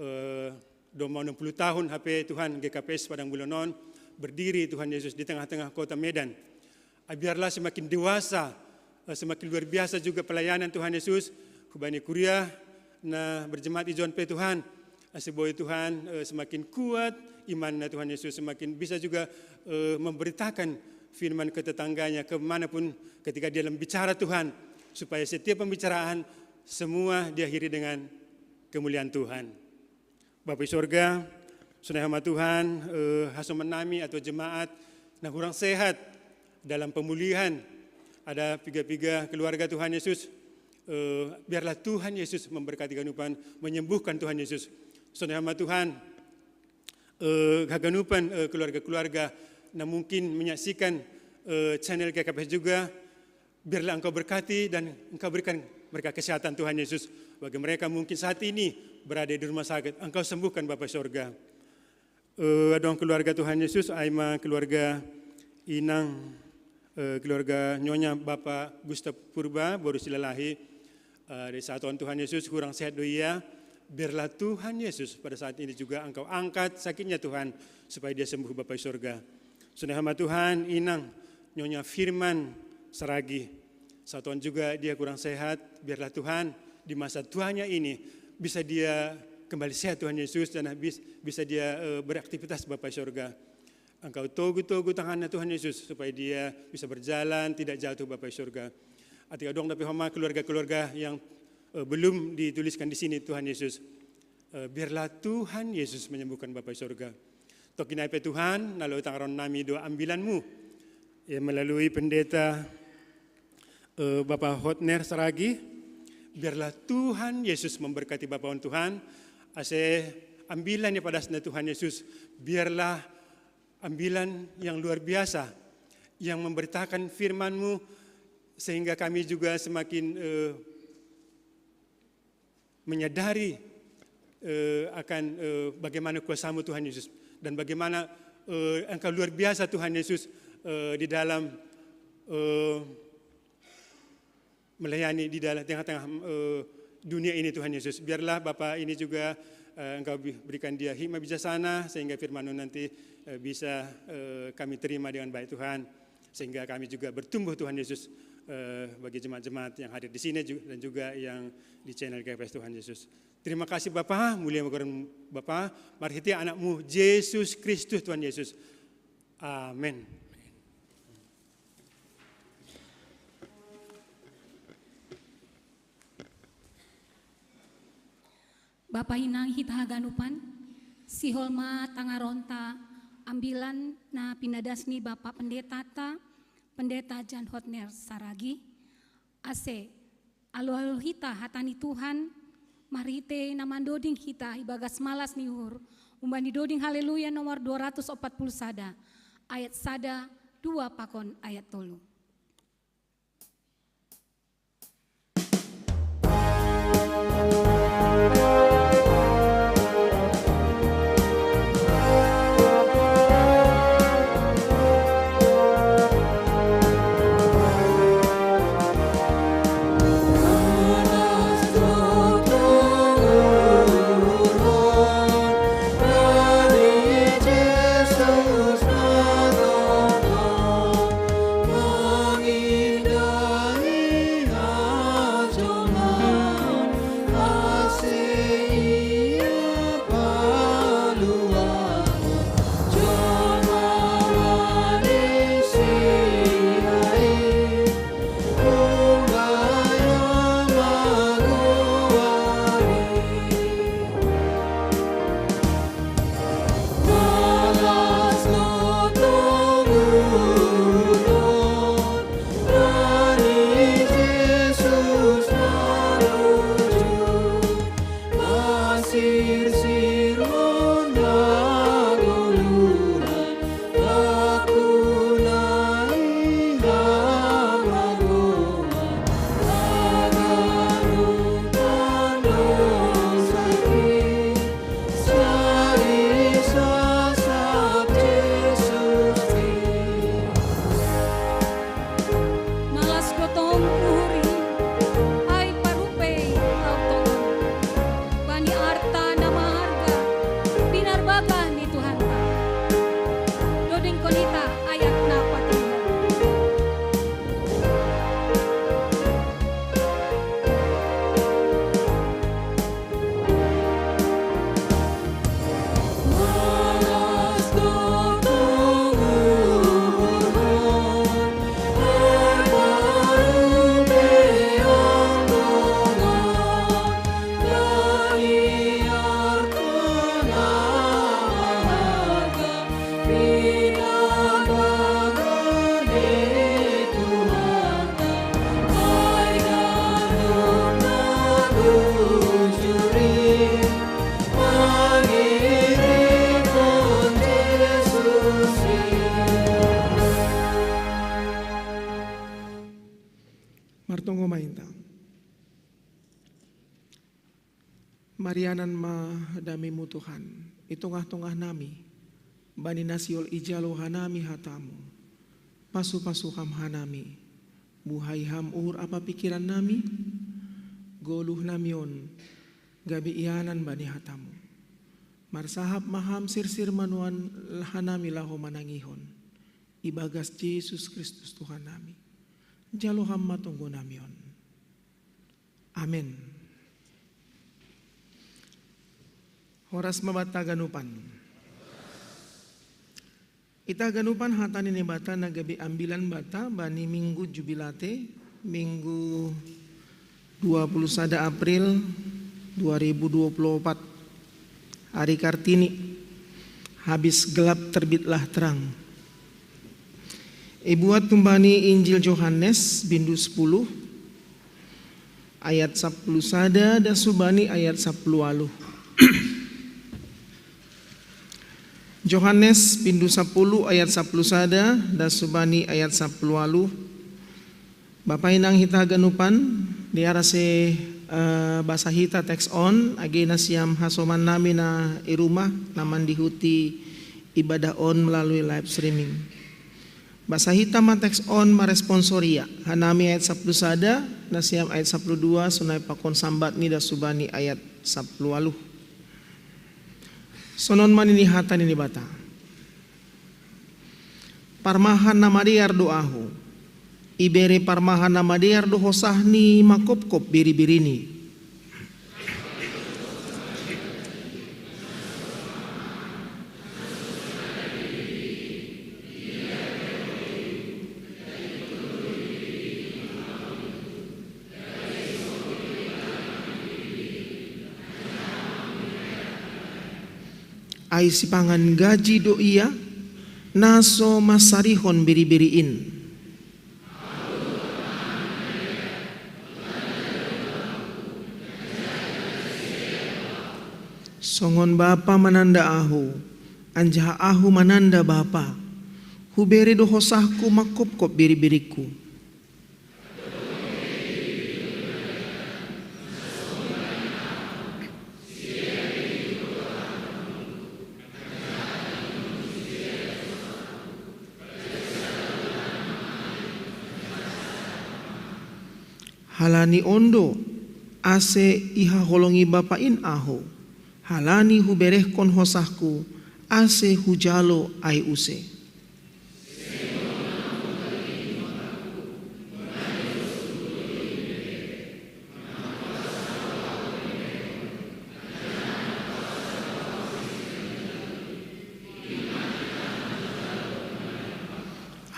eh, do mau enam puluh tahun hape Tuhan G K P S Padang Bulan on berdiri Tuhan Yesus di tengah-tengah kota Medan. Ah, biarlah semakin dewasa, eh, semakin luar biasa juga pelayanan Tuhan Yesus, hubani kuria na berjemaat ijon pe Tuhan. Ase boi Tuhan, eh, semakin kuat imanna Tuhan Yesus, semakin bisa juga, eh, memberitakan firman ke tetangganya, ke manapun ketika dia dalam bicara Tuhan, supaya setiap pembicaraan semua diakhiri dengan kemuliaan Tuhan. Bapa di sorga, sonai homa Tuhan, eh, hasoman nami atau jemaat na kurang sehat dalam pemulihan. Ada piga-piga keluarga Tuhan Yesus, eh, biarlah Tuhan Yesus memberkati ganupan, menyembuhkan Tuhan Yesus. Sonai homa Tuhan, eh, haganupan, eh, keluarga-keluarga na mungkin menyaksikan, eh, channel G K P S juga, biarlah Engkau berkati dan Engkau berikan mereka kesehatan Tuhan Yesus. Bagi mereka mungkin saat ini berada di rumah sakit, Engkau sembuhkan Bapa sorga. Eh, adong keluarga Tuhan Yesus, ai ma keluarga inang, eh, keluarga nyonya Bapa Gustav Purba, boru Silalahi, eh, di saat on Tuhan Yesus kurang sehat do ia. Biarlah Tuhan Yesus pada saat ini juga Engkau angkat sakitnya Tuhan, supaya dia sembuh Bapa di sorga. Sonai homa Tuhan, inang nyonya Firman Saragi. Saat on juga dia kurang sehat, biarlah Tuhan di masa tuanya ini bisa dia kembali sehat Tuhan Yesus dan bis-, bisa dia, eh, beraktivitas Bapa di sorga. Engkau togu-togu tangannya Tuhan Yesus supaya dia bisa berjalan tidak jatuh Bapa di sorga. Atika adong dape homa keluarga-keluarga yang, eh, belum dituliskan di sini Tuhan Yesus. Eh, biarlah Tuhan Yesus menyembuhkan Bapa di sorga. Toki nai pe Tuhan, na lao tangaron nami do ambilan-Mu. Ya, melalui pendeta, eh, Bapa Hotner Saragi, biarlah Tuhan Yesus memberkati Bapa on Tuhan, ase ambilan ni padasna Tuhan Yesus, biarlah ambilan yang luar biasa, yang memberitakan firman-Mu, sehingga kami juga semakin, eh, menyadari, eh, akan, eh, bagaimana kuasa-Mu Tuhan Yesus, dan bagaimana, eh, Engkau luar biasa Tuhan Yesus, eh, di dalam, eh, melayani di dalam tengah-tengah, eh, dunia ini Tuhan Yesus. Biarlah Bapa ini juga, eh, Engkau bi-, berikan dia hikmah bijaksana sehingga firman-Mu nanti, eh, bisa, eh, kami terima dengan baik Tuhan. Sehingga kami juga bertumbuh Tuhan Yesus, eh, bagi jemaat-jemaat yang hadir di sini ju-, dan juga yang di channel G K P S Tuhan Yesus. Terima kasih Bapa, mulia goran Bapa, marhite Anak-Mu Yesus Kristus Tuhan Yesus. Amin. Bapa inang hita haganupan, sihol ma tangaronta ambilan na pinadas ni Bapa Pendetata, Pendeta Jan Hotner Saragi, ase alualu hita hata ni Tuhan, marhite na mandoding hita ibagas malas ni uhur, umbani doding Haleluya nomor dua ratus opat puluh sada, ayat sada, dua pakon ayat tolu. Ngomainta. Marianan ma dame-Mu Tuhan, i tongah-tongah nami, bani na sihol ijalo hanami hata-Mu, pasu-pasu Ham hanami, buhai Ham uhur ampa pingkiran nami, goluh nami on gabe ianan bani hata-Mu. Marsahap ma Ham sirsir manuan hanami laho manangihon, ibagas Jesus Kristus Tuhan nami. Jalo Ham ma tonggo nami on. Amen. Horas ma banta ganupan. Hita ganupan hata ni Naibata na gabe ambilan banta bani minggu Jubilate, minggu dua puluh sada April dua ribu dua puluh opat, hari Kartini, habis gelap terbitlah terang. Ibuat tumbani Injil Johannes bindu sapuluh, ayat sapuluh sada das hubani ayat sapuluh waluh. Johannes bindu sapuluh ayat sapuluh sada das hubani ayat sapuluh waluh. Bapa inang hita ganupan, di arase, eh, basa hita teks on, age nasiam hasoman nami na i rumah, na mandihuti ibadah on melalui live streaming. Basa hita ma teks on marespon soria, hanami ayat sapuluh sada, nasiam ayat sapuluh dua, sonai pakon sambat ni das hubani ayat sapuluh waluh. Sonon ma nini hata ni Naibata. Parmahan na madear do Ahu. Ibere parmahan na madear do hosah ni mangkopkop biribirini. Ai sipangan gaji do ia, na so mansarihon biribiri in. Songon Bapa mananda Ahu, anjaha Ahu mananda Bapa, Hubere do hosahku mangkopkop biribiringku. Halani on do, ase ihaholongi Bapa in Ahu, halani Huberehkon hosahku, ase Hujalo ai use.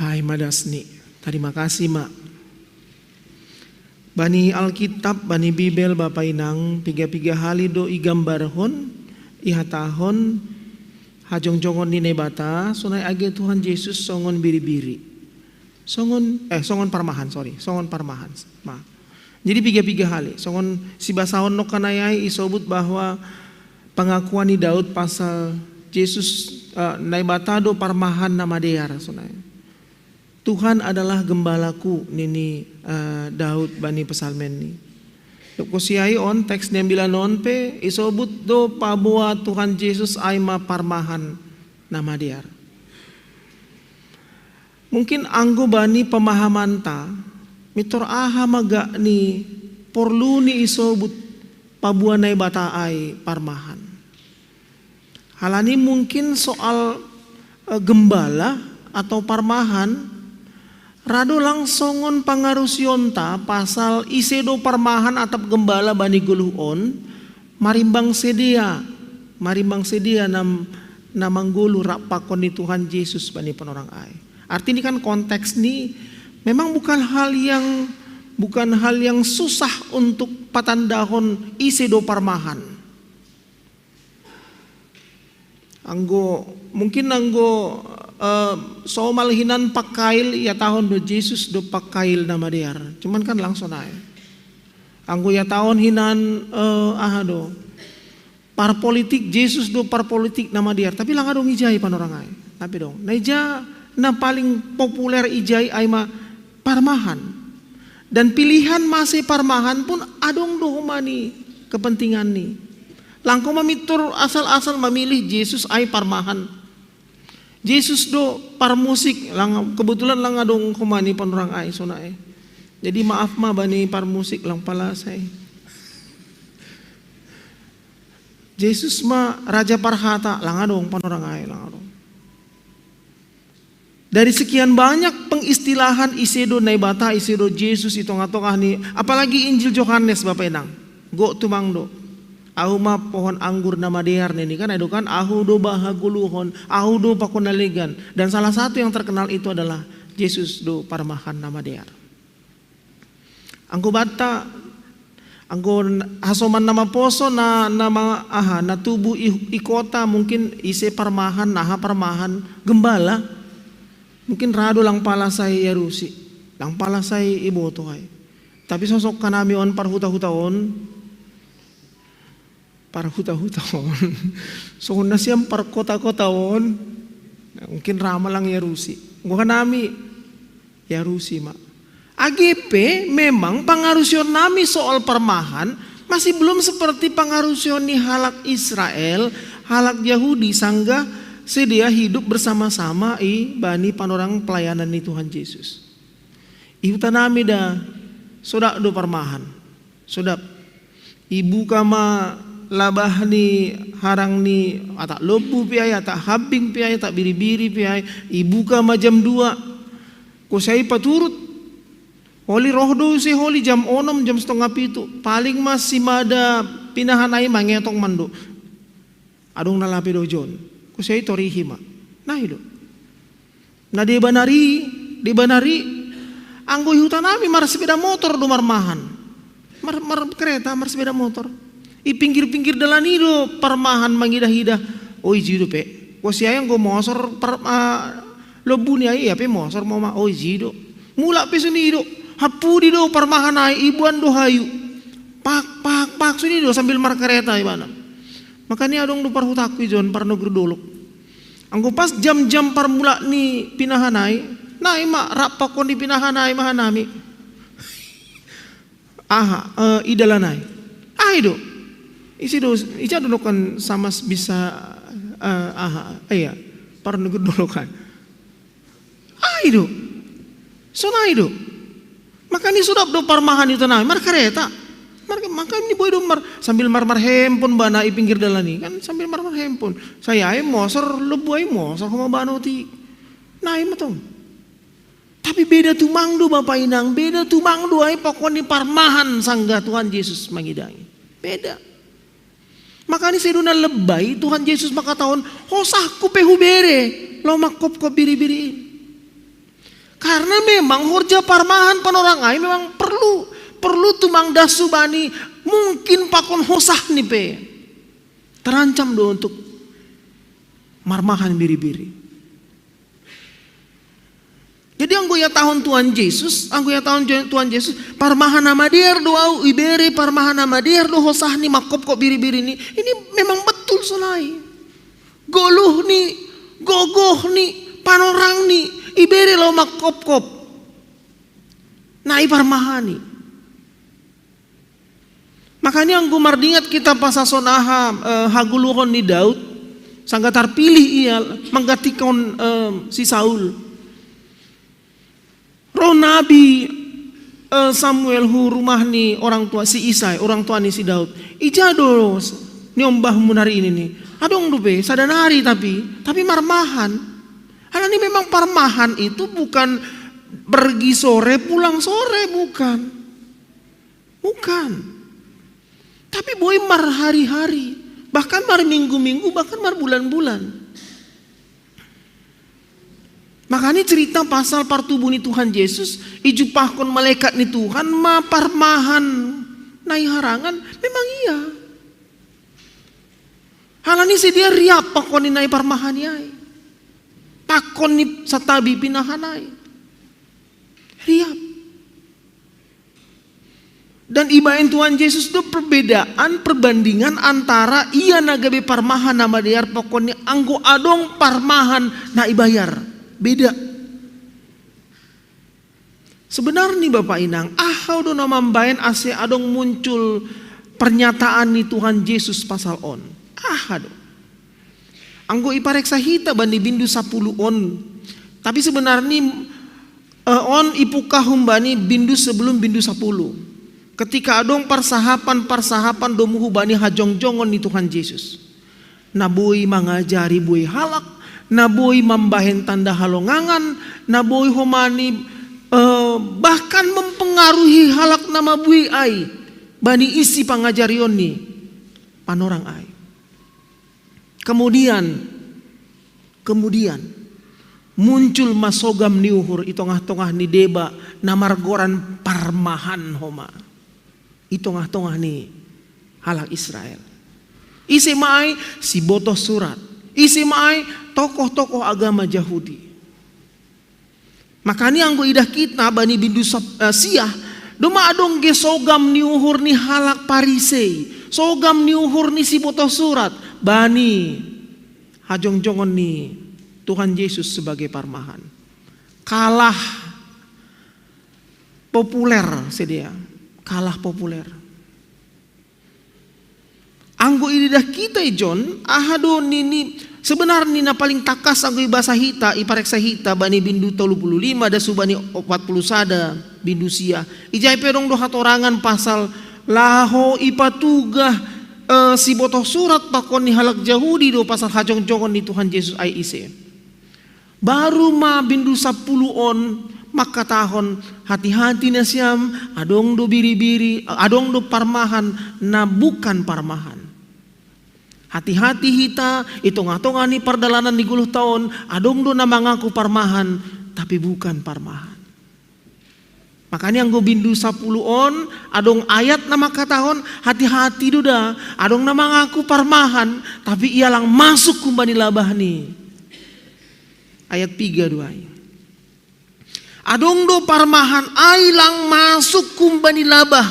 Ai ma dasni, tarima kasih ma. Bani Alkitab, bani Bibel, Bapa Inang, piga-piga hali do igambarhon, ihatahon, hajongjongon ni Naibata, sonai age Tuhan Jesus songon biribiri. Songon, eh, songon parmahan, sorry, songon parmahan. Ma. Jadi piga-piga hali, songon sibasahon nongkanai ai isobut bahwa pengakuan ni Daud pasal Jesus, eh, Naibata do parmahan na madear, sonai. Tuhan adalah gembalaku, nini, eh, Daud bani psalmen i. Dob husiai on, teks ni ambilan on pe, isobut do paboa Tuhan Jesus ai ma parmahan na madear. Mungkin anggo bani pemahamanta, mintor aha ma gakni porlu ni isobut paboa Naibata ai parmahan. Halani mungkin soal, eh, gembala atau parmahan, ra do lang songon pangarusionta pasal ise do parmahan atap gembala bani goluh on, marimbang sidea, marimbang sidea na, na manggoluh rap pakon ni Tuhan Jesus bani panorang ai. Artini kan konteks ni memang bukan hal yang, bukan hal yang susah untuk patandahon ise do parmahan. Anggo, mungkin anggo, eh, somal hinan pakail, ihatahon do Jesus do pakail na madear. Cuman kan lang sonai. Anggo ihatahon hinan, eh, aha do, parpolitik, Jesus do parpolitik na madear. Tapi lang adong ijai panorang ai. Tapi dong, na ija na paling populer ijai ai ma parmahan. Dan pilihan masi parmahan pun adong do homa ni kepentingan ni. Lang ko mamitur asal-asal mamilih Jesus ai parmahan. Jesus do parmusik, lang kebetulan lang adong homa ni panorang ai sona e. Jadi maaf ma bani parmusik lang pala sai. Jesus ma raja parhata, lang adong panorang ai, lang adong. Dari sekian banyak pengistilahan ise do Naibata, ise do Jesus i tongah-tongah ni, apalagi Injil Johannes, Bapa Inang. Gok tumang do. Ahu ma pohon anggur na madear nini kan, ai do kan, ahu do ba hagoluhon, ahu do pakon na legan. Dan salah satu yang terkenal itu adalah Jesus do parmahan na madear. Anggo banta, anggo hasoman na maposo na, na ma, aha, na tubu i, i kota, mungkin ise parmahan, na aha parmahan, gembala. Mungkin ra do lang pala sai iarusi, lang pala sai iboto ai. Tapi sosok hanami on parhuta-huta on, parhuta-huta on. Songon nasiam parkota-kota on. Mungkin ra ma lang iarusi. Anggo hanami, iarusi ma. Age pe memang pangarusion nami soal parmahan masih belum seperti pangarusion ni halak Israel, halak Yahudi, sanggah sidea hidup bersama-sama i bani panorang pelayanan ni Tuhan Jesus. I huta nami da, so dak do parmahan. So dak. Ibuka ma labah ni harang ni atak lombu pe ai, atak hambing pe ai, atak biri-biri pe ai. Ibuka ma jam dua. Kose ai paturut. Holi roh do use holi jam onom, jam setengah pitu. Paling ma simada pinahan ai mangetong ma ndo. Adong na lape do jon. Kose ai torihi ma. Na i do. Na deba nari, deba nari, anggo i huta nami marsepeda motor do marmahan. Mar, markereta, marsepeda motor. I pinggir-pinggir dalan i do parmahan mangidah-idah. O, iji do pe. Kose ai anggo mosor par, ah, lombu ni ai, ia pe mosor ma, o, iji do. Mulak pe songon i do. Hampudi do parmahan ai, iboan do hayu. Pak, pak, pak, songon i do sambil markereta ibana. Makana adong do parhutangku i jon, parnogor dolok. Anggo pas jam-jam parmulak ni pinahan ai, na i ma rap pakon ni pinahan ai ma hanami. Aha, eh, i dalan ai. Ai do. Ise do, ise do nokan samas bisa, eh, aha, iya, parnogor dolok ai. Ai do. Sonai do. Makana so dak do parmahan i huta nami, markereta. Mar, makana boi do mar, sambil mar, marhempon ibana i pinggir dalan i, kan sambil mar, marhempon. Sai ai mosor, lombu ai mosor, homa bano ti. Na i ma tong. Tapi beda tumang do Bapa Inang, beda tumang do ai pakon ni parmahan sanggah Tuhan Jesus mangidah i. Beda. Makana sai do na lebba i Tuhan Jesus mangkatahon, hosahku pe hubere, laho mangkopkop biri-biri i. Karena memang horja parmahan panorang ai memang perlu, perlu tumang das hubani, mungkin pakon hosahni pe. Terancam do untuk marmahan biri-biri. Jadi anggo ihatahon Tuhan Jesus, anggo ihatahon Je-, Tuhan Jesus, parmahan na madear do ahu, ibere parmahan na madear do hosahni mangkopkop biri-biri ni, ini memang betul sonai. Goluhni, gogohni, panorangni, ibere laho mangkopkop. Na i parmahan i. Makana anggo mardingat hita pasahaton aha, eh, hagoluhon ni Daud, sanggah tarpilih ia manggantikan, eh, si Saul. Roh nabi, eh, Samuel hu rumah ni orang tua si Isai, orang tua ni si Daud. Ija do niombahmu nari i nini. Adong dope, sada nari tapi, tapi marmahan. Alani memang parmahan itu bukan pergi sore, pulang sore, bukan. Bukan. Tapi boi marhari-hari, bahkan marminggu-minggu, bahkan marbulan-bulan. Makana cerita pasal partubu ni Tuhan Jesus, ijumpahkon malaikat ni Tuhan ma parmahan na i harangan, memang ia. Alani sidea riap pakon ni na i parmahan i ai. Pakon ni santabi pinahan ai. Riap. Dan ibaen Tuhan Jesus do perbedaan, perbandingan antara ia na gabe parmahan na madear pakon ni anggo adong parmahan na ibayar. Beda. Sebenarnya Bapak Inang, aha do na mambaen ase adong muncul pernyataan ni Tuhan Yesus pasal on? Aha do? Anggo ipareksa hita bani bindu sapuluh on. Tapi sebenarnya eh, on ipuka humbani bindu sebelum bindu sapuluh. Ketika adong parsahapan-parsahapan domu hubani hajongjongon ni Tuhan Yesus. Na boi mangajari boi halak, na boi mambahen tanda halongangan, na boi homani eh, bahkan mempengaruhi halak na mabui ai bani isi pangajarion ni panorang ai. Kemudian, kemudian muncul ma sogam ni uhur i tongah-tongah ni deba na margoran parmahan homa i tongah-tongah ni halak Israel. Ise ma ai? Sibotoh surat. Ise ma ai? Tokoh-tokoh agama Jahudi. Makanya anggo idah kita bani bindu sap- eh, siah, doma adong ge sogam ni uhur ni halak Parisei, sogam ni uhur ni sibotoh surat bani hajongjongon ni Tuhan Yesus sebagai parmahan. Kalah populer sidea, kalah populer. Anggo idah kita i John, aha do nini sebenarnya na paling takas anggo ibasa hita, ipareksa hita bani bindu tolu puluh lima das hubani opat puluh sada bindu siah. Ijai pe adong do hatorangan pasal laho ipatugah eh, sibotoh surat pakon ni halak Jahudi do pasal hajongjongon ni Tuhan Yesus ai ise. Baru ma bindu sapuluh on mangkatahon, hati-hati nasiam, adong do biri-biri, adong do parmahan na bukan parmahan. Hati-hati hita, i tongah-tongah ni pardalanan ni goluhta on, adong do na mangaku parmahan, tapi bukan parmahan. Makanya anggo bindu sapuluh on, adong ayat na mangkatahon, hati-hati do da, adong na mangaku parmahan, tapi ia lang masuk humbani labah ni. Ayat piga do ai. Adong do parmahan ai lang masuk humbani labah,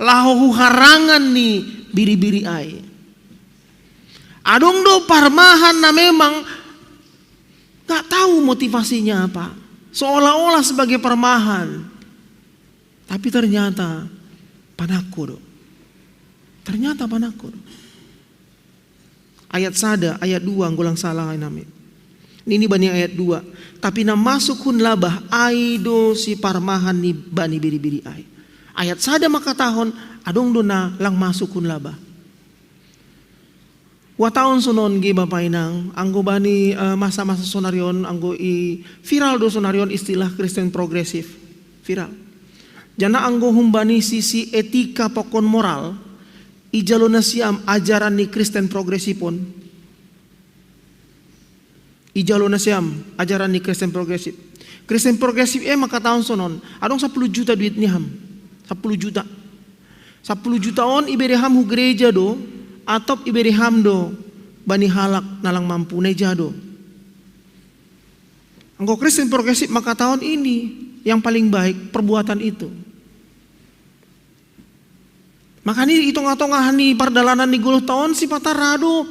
laho hu harangan ni biri-biri ai. Adong do parmahan na memang gak tahu motivasinya apa. Seolah-olah sebagai parmahan. Tapi ternyata panako do. Ternyata panako do. Ayat sada, ayat dua, anggo lang salah ai nami. Nini bani ayat dua. Tapi na masuk hun labah ai do siparmahan ni bani biri-biri ai. Ayat sada mangkatahon, adong do na lang masuk hun labah. Wataon sonon ge Bapa Inang, anggo bani eh, masa-masa sonarion, anggo i viral do sonarion istilah Kristen progresif. Viral. Jana anggo humbani sisi etika pakon moral, ijalo nasiam ajaran ni Kristen progresif on. Ijalo nasiam ajaran ni Kristen progresif. Kristen progresif e mangkatahon sonon, adong sapuluh juta duit ni ham. Sapuluh juta. Sapuluh juta on ibere ham hu gereja do, atop ibere ham do bani halak na lang mampu, na ija do. Anggo Kristen progresif mangkatahon ini yang paling baik perbuatan itu. Makanya i tongah-tongah ni pardalanan ni goluhta on sipata ra do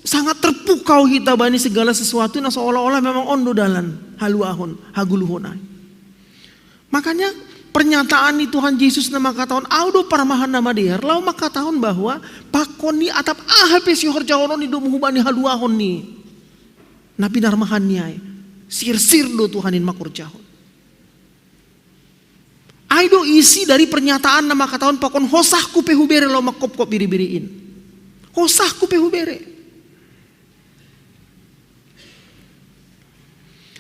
sangat terpukau hita bani segala sesuatu na seolah-olah memang on do dalan haluahon, hagoluhon ai. Makanya pernyataan ni Tuhan Yesus na mangkatahon au do parmahan na madear, laho mangkatahon bahwa pakon ni atap aha pe sihorjahon on i domu hubani haluahon ni na pinarmahan ni ai. Sirsir do Tuhan in mangkorjahon. Ai do isi dari pernyataan na mangkatahon pakon hosahku pe hubere laho mangkopkop biri-biri in. Hosahku pe hubere.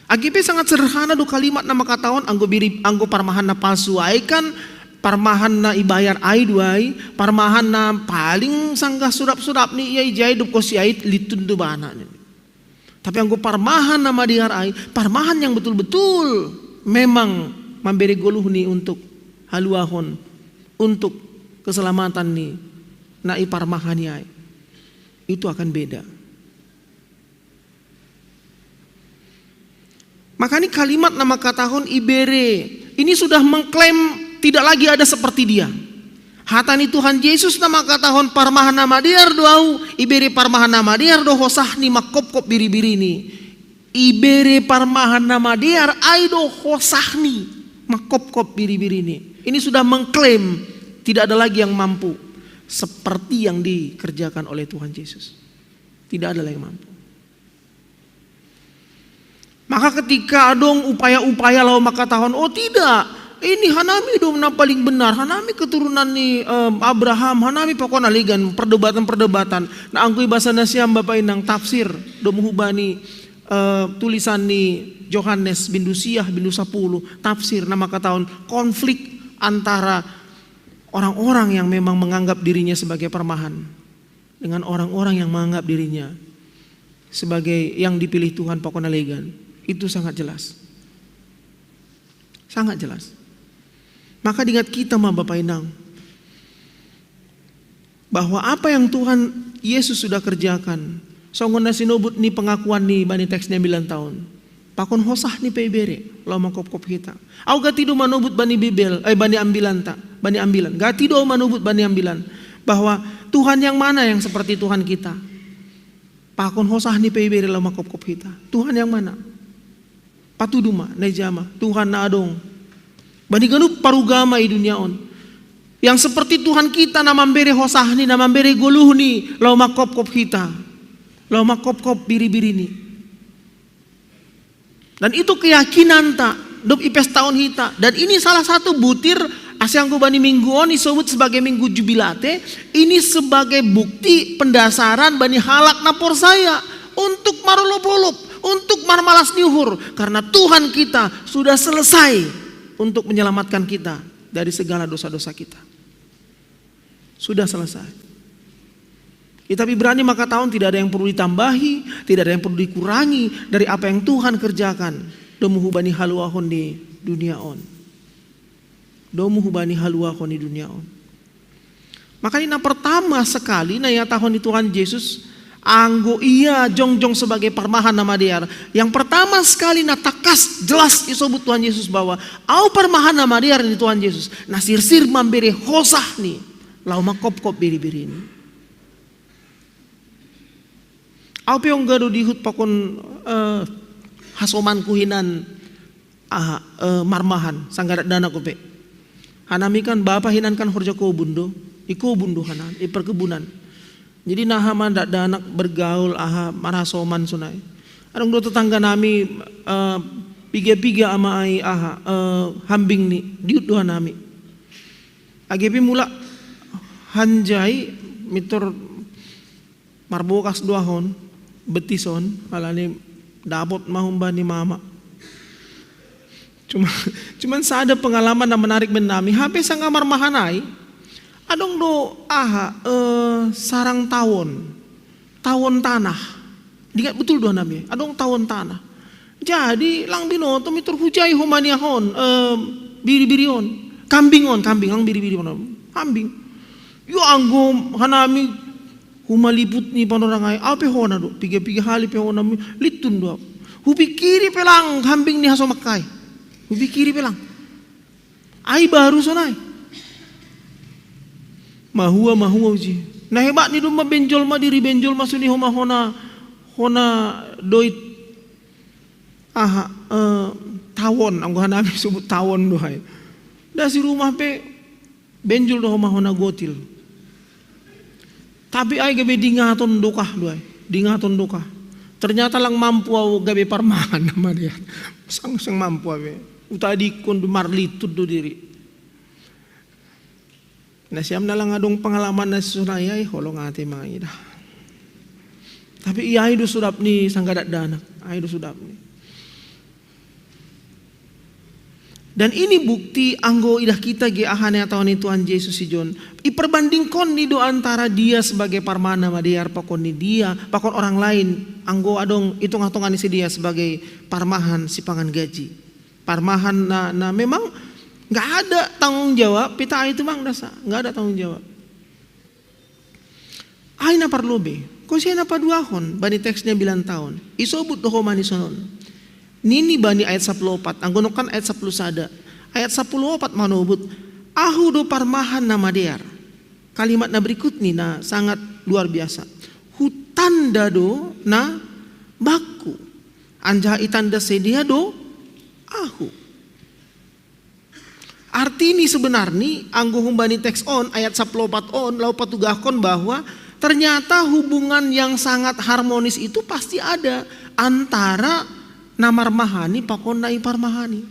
Age pe sangat sederhana do kalimat na mangkatahon anggo biri, anggo parmahan na palsu ai kan parmahan na ibayar ai do ai, parmahan na paling sanggah sudap-sudap ni ia ijai dob kosi ai litun do bana. Tapi anggo parmahan na madear ai, parmahan yang betul-betul memang mambere goluh ni untuk haluahon, untuk keselamatan ni na iparmahan i ai. Itu akan beda. Makanya kalimat na mangkatahon ibere ini sudah mengklaim tidak lagi ada seperti dia. Hata ni Tuhan Yesus na mangkatahon parmahan na madear do au, ibere parmahan na madear do hosah ni mangkopkop biri-biri ni. Ibere parmahan na madear ai do hosah ni. Makopkop biri-biri ini. Ini sudah mengklaim tidak ada lagi yang mampu seperti yang dikerjakan oleh Tuhan Yesus. Tidak ada lagi yang mampu. Maka ketika adong upaya-upaya lau makatahon, "Oh tidak, ini hanami do na paling benar, hanami keturunan ni, em, Abraham, hanami pokona legan perdebatan-perdebatan." Na anggo ibasa nasiam Bapa Inang tafsir, dong hubani, eh, tulisan ni Johannes bindu siah, bindu sapuluh, tafsir na makatahon konflik antara orang-orang yang memang menganggap dirinya sebagai parmahan dengan orang-orang yang menganggap dirinya sebagai yang dipilih Tuhan pokona legan. Itu sangat jelas. Sangat jelas. Maka diingat kita ma Bapa Inang, bahwa apa yang Tuhan Yesus sudah kerjakan, songon na sinobut ni pengakuan ni bani teks ni ambilan taon, pakon hosah ni pe ibere lau mangkopkop hita. Au gati do manobut bani Bibel, eh, bani ambilanta, bani ambilan. Gati do au manobut bani ambilan bahwa Tuhan yang mana yang seperti Tuhan kita. Pakon hosah ni pe ibere lau mangkopkop hita. Tuhan yang mana? Patudu ma, na ija ma, Tuhan na adong bani ganup parugama i dunia on. Yang seperti Tuhan kita na mambere hosahni, na mambere goluhni, lau mangkopkop hita. Lau mangkopkop biri-birini. Dan itu keyakinanta, dob ipestahon hita. Dan ini salah satu butir, asa anggo bani minggu on isobut sebagai minggu jubilate, ini sebagai bukti pendasaran bani halak na porsaya untuk marolop-olop, untuk marmalas ni uhur. Karena Tuhan kita sudah selesai untuk menyelamatkan kita dari segala dosa-dosa kita. Sudah selesai. Kitab Ibrani makatahon tidak ada yang perlu ditambahi, tidak ada yang perlu dikurangi dari apa yang Tuhan kerjakan. Domu hubani haluahon ni dunia on. Domu hubani haluahon ni dunia on. Makanya na pertama sekali na ihatahon ni Tuhan Yesus, anggo ia jongjong sebagai parmahan na madear, yang pertama sekali na takas jelas isobut Tuhan Yesus bahwa au parmahan na madear ni Tuhan Yesus, na sirsir mambere hosahni lau mangkopkop biri-birini. Au pe ongga do dihut pakon, eh, hasomanku hinan, aha, eh, marmahan, sanggadak danak upe. Hanami kan bapa hinan kan horja kobun do, i kobun do hanan, i perkebunan. Jadi naha ma dakdanak bergaul, aha, marhasoman sonai. Adong do tetangga nami, eh, piga-piga ama ai, aha, eh, hambing ni, dihut do hanami. Age pe mulak hanjai, mitor marbokas do ahon, betis on, alani dapot ma humbani mama. Cuma, cuman sada pengalaman na menarik bennami, hape sanga marmahan ai, adong do aha, eh, sarang tawon, tawon tanah. Ingat betul do hanami, adong tawon tanah. Jadi lang binoto mitor hujai homa ni ahon, eh, biri-biri on, kambing on, kambing, lang biri-biri on, kambing. Yo anggo hanami humaliput ni panorang ai, au pe hona do, piga-piga hali pe hona mi, litun do au. Hupikiri pe lang hambing ni hasomak ai. Hupikiri pe lang. Ai baru sonai. Mahua, mahua uji. Na hebat ni domma benjol ma diri benjol ma suni homa hona, hona doit, aha, eh, tawon, anggo hanami subut tawon do ai. Dasi rumah pe benjol do homa hona gotil. Tapi ai gabe dingaton dokah do ai, dingaton dokah. Ternyata lang mampu au gabe parmahan na madear. Sang, sang mampu au be. Utadikkon do marlitun do diri. Nasiam na lang adong pengalaman na sonai ai, holong ate mangidah. Tapi i ai do sudap ni sanggadak danak, ai do sudap ni. Dan ini bukti anggo idah kita ge aha na ihatahon ni Tuhan Jesus i jon. Iperbandingkon ni do antara dia sebagai parmahan na madear pakon ni dia, pakon orang lain. Anggo adong i tongah-tongah ni si dia sebagai parmahan sipangan gaji. Parmahan na, na memang nggak ada tanggung jawab, pita itu mang dasa, nggak ada tanggung jawab. Ai na parlobei, kose na paduahon bani teks ni ambilan taon. Isobut do homa ni sonon. Nini bani ayat sapuluh opat, anggo nongkan ayat sapuluh sada. Ayat sapuluh opat manobut, ahu do parmahan na madear. Kalimat na berikut ni na sangat luar biasa. Hutanda do na bakku. Anjaha itanda sidea do ahu. Artini sebenarnya anggo humbani teks on ayat saplopat on lau patugahkon bahwa ternyata hubungan yang sangat harmonis itu pasti ada antara na marmahani pakon na iparmahani.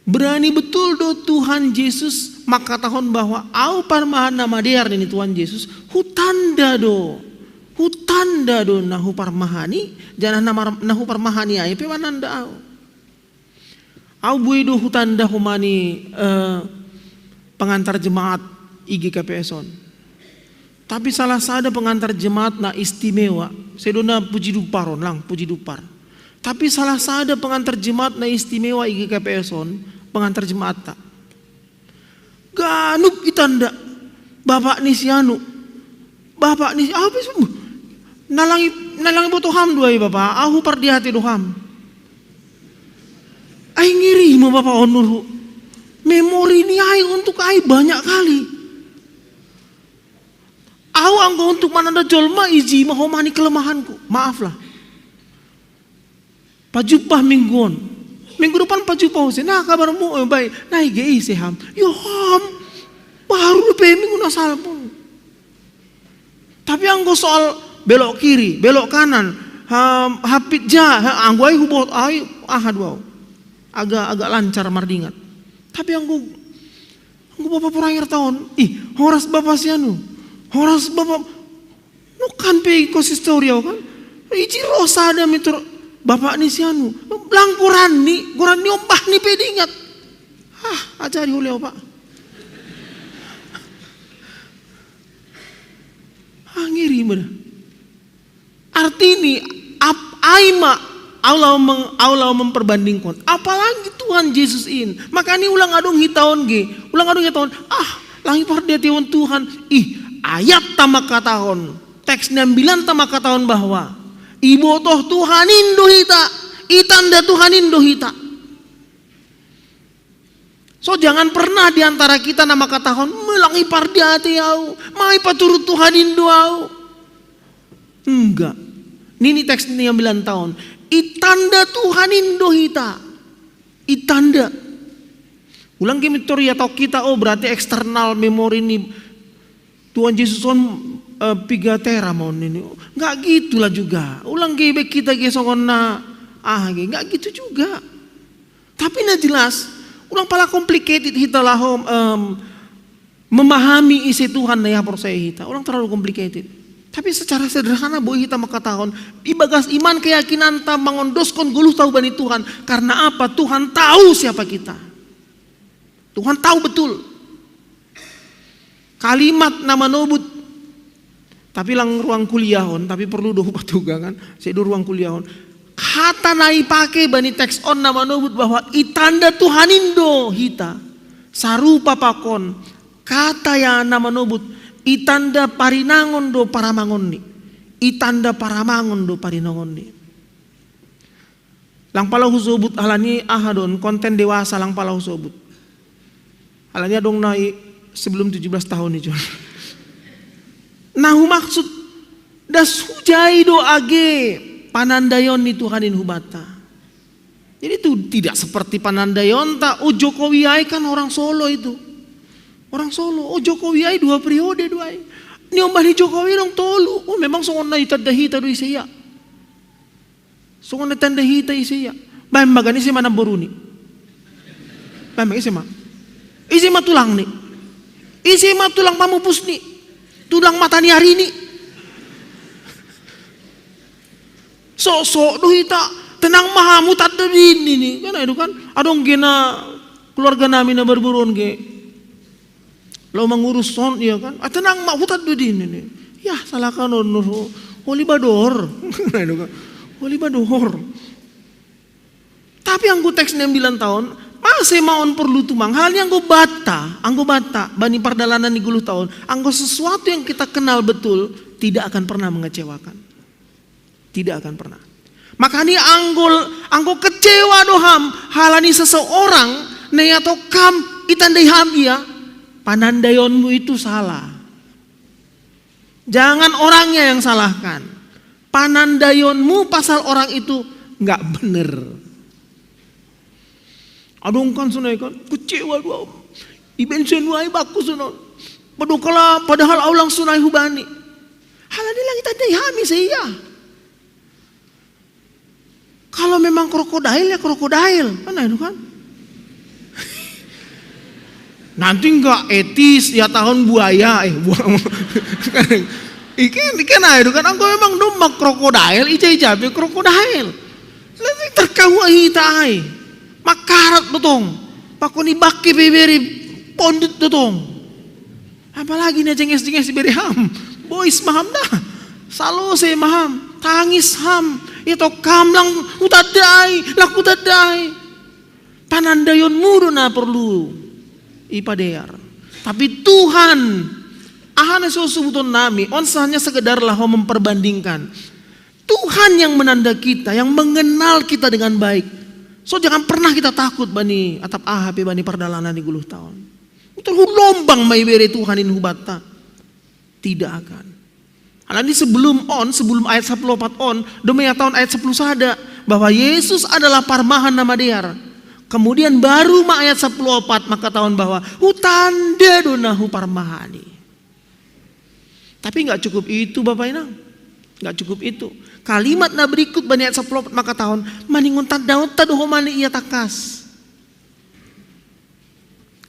Berani betul do Tuhan Yesus mengatakan bahwa au parmahan na madear ini Tuhan Yesus hutanda do. Hutanda do na huparmahani, janah na huparmahani ai pe mananda au. Au bue do hutanda humani eh, pengantar jemaat I G K P S on. Tapi salah sada pengantar jemaat na istimewa, sedona puji duparon lang, puji dupar. Tapi salah sada pengantar jemaat na istimewa I G K P S on, pengantar jemaat tak. Ganup itanda, bapak ni si anu, bapak ni apa sih? Nalangi nalangi boto ham do ai bapak, au hupardiate do ham. Ai ngeri ma bapak on nurhu. Memori ni ai untuk ai banyak kali. Au anggo untuk mananda jolma iji ma homani kelemahanku. Maaflah. Pajumpah minggu on. Minggu depan pajumpah use. Nah kabarmu eh, baik. Nah ige ise ham. Yo ham. Baru pe minggu na salpon. Tapi anggo soal belok kiri, belok kanan, ha, hapit ja, ha, anggo ai hubot ai aha duau. Agak agak lancar mardingat. Tapi anggo anggo bapak purangir taon, ih horas bapak sianu, horas bapak nukan pe kos historia kan. Iji roh sada mitur bapak ni sianu, lang goran ni, goran ni ombah ni pe dingat. Hah, aja diuleo pak. Angiri mana? Artini ap aima Allah meng, Allah memperbandingkan. Apalagi Tuhan Yesus in. Makanya ulang adung hitaon ge, ulang adung hitaon. Ah, langi pardetiwan Tuhan. Ih, ayat tamak katahon. Teks nambilan tamak katahon bahwa ibotoh Tuhan indo hita, itanda Tuhan indo hita. So jangan pernah di antara kita nama katahon melangi pardiate au, mai paturut Tuhan indo au. Enggak. Nini teks ni ambilan tahun. Itanda Tuhan indo hita. Itanda. Ulang kimi tori atau kita oh berarti eksternal memori ni Tuhan Yesus on uh, piga tera mau ini. Enggak gitulah juga. Ulang gibi kita gesongon na ah enggak gitu juga. Tapi na jelas, ulang pala complicated hita laho um, memahami isi Tuhan na porsaya hita. Ulang terlalu complicated. Tapi secara sederhana boleh kita mengatakan ibagas iman keyakinan ta mengondoskon guluh tahu bani Tuhan. Karena apa? Tuhan tahu siapa kita. Tuhan tahu betul. Kalimat nama nobut tapi lang ruang kuliahon, tapi perlu do patuga kan, sedo ruang kuliahon. Kata na ipake bani teks on na manobut bahwa itanda Tuhan indo hita sarupa pakon kata ya na manobut itanda parinangon do paramangonni. Itanda paramangonni do parinangonni. Lang pala husobut halani aha don konten dewasa lang pala husobut. Halani adong nai sebelum tujuh belas tahun itu. Nah maksud das hujai do age panandayon ni Tuhan in hubata. Jadi itu tidak seperti panandayon tak oh Jokowi ai kan orang Solo itu. Orang Solo, oh Jokowi ai dua periode dua ai. Ni ombah ni Jokowi dong tolu. Oh memang songon na itanda hita do ise ia. Songon na tanda hita ise ia. Baen magan ise manamboruni. Baen magan ise ma. Ise ma tulang ni. Ise ma tulang pamupus ni. Tulang mata ni hari ni. Sok-sok do hita tenang ma hamu tanda di ini ni. Kan itu kan adong gena keluarga nami na berburuan ge. Lo mengurus son iya kan. Ah, tenang mak hutan do di ini. Ya salah kan on nurhu. Holy bador. Holy bador. Tapi anggo teks enam bilan tahun masih mau on perlu tumang hal yang anggo bata, anggo bata bani pardalanan di guluh tahun, anggo sesuatu yang kita kenal betul tidak akan pernah mengecewakan. Tidak akan pernah. Makanya anggo anggo kecewa do ham halani seseorang na ia tokam itandai ham ia, panandayonmu itu salah. Jangan orangnya yang salahkan. Panandayonmu pasal orang itu nggak bener. Adong kan sonai kan, Kecewa dua. Iben senuai baku sono. Padahal, padahal au langsung naik hubani. Halani lagi tadi hami saya. Kalau memang krokodil ya krokodil, kan itu kan. Nanti nggak etis ya tahun buaya eh buaya. Ikan ikan aja itu kan aku memang domba krokodil, ija-ija be krokodil. Nanti terkawai hita ai. Makarat dotong. Pakoni baki beberi pondut dotong. Apalagi na jenges-jenges bere ham. Bois maham dah. Salose maham. Tangis ham. Ito kamlang utadai, laku utadai. Panandayon mudo na perlu ipadear. Tapi Tuhan, ahana so subuton nami, on hanya sekedar laho memperbandingkan. Tuhan yang menanda kita, yang mengenal kita dengan baik. So jangan pernah kita takut bani atap aha pe bani pardalanan di guluh tahun. Terus lombang mai bere Tuhan in hubatta. Tidak akan. Alani sebelum on, sebelum ayat sepuluh opat on, demi tahun ayat sepuluh sada bahwa Yesus adalah parmahan nama dear. Kemudian baru ma ayat sepuluh opat maka tahun bahwa hutanda dona huparmahani. Tapi nggak cukup itu Bapak Inang. Nggak cukup itu. Kalimat na berikut bani ayat sepuluh opat maka tahun maningon tanda doho mani ia takas.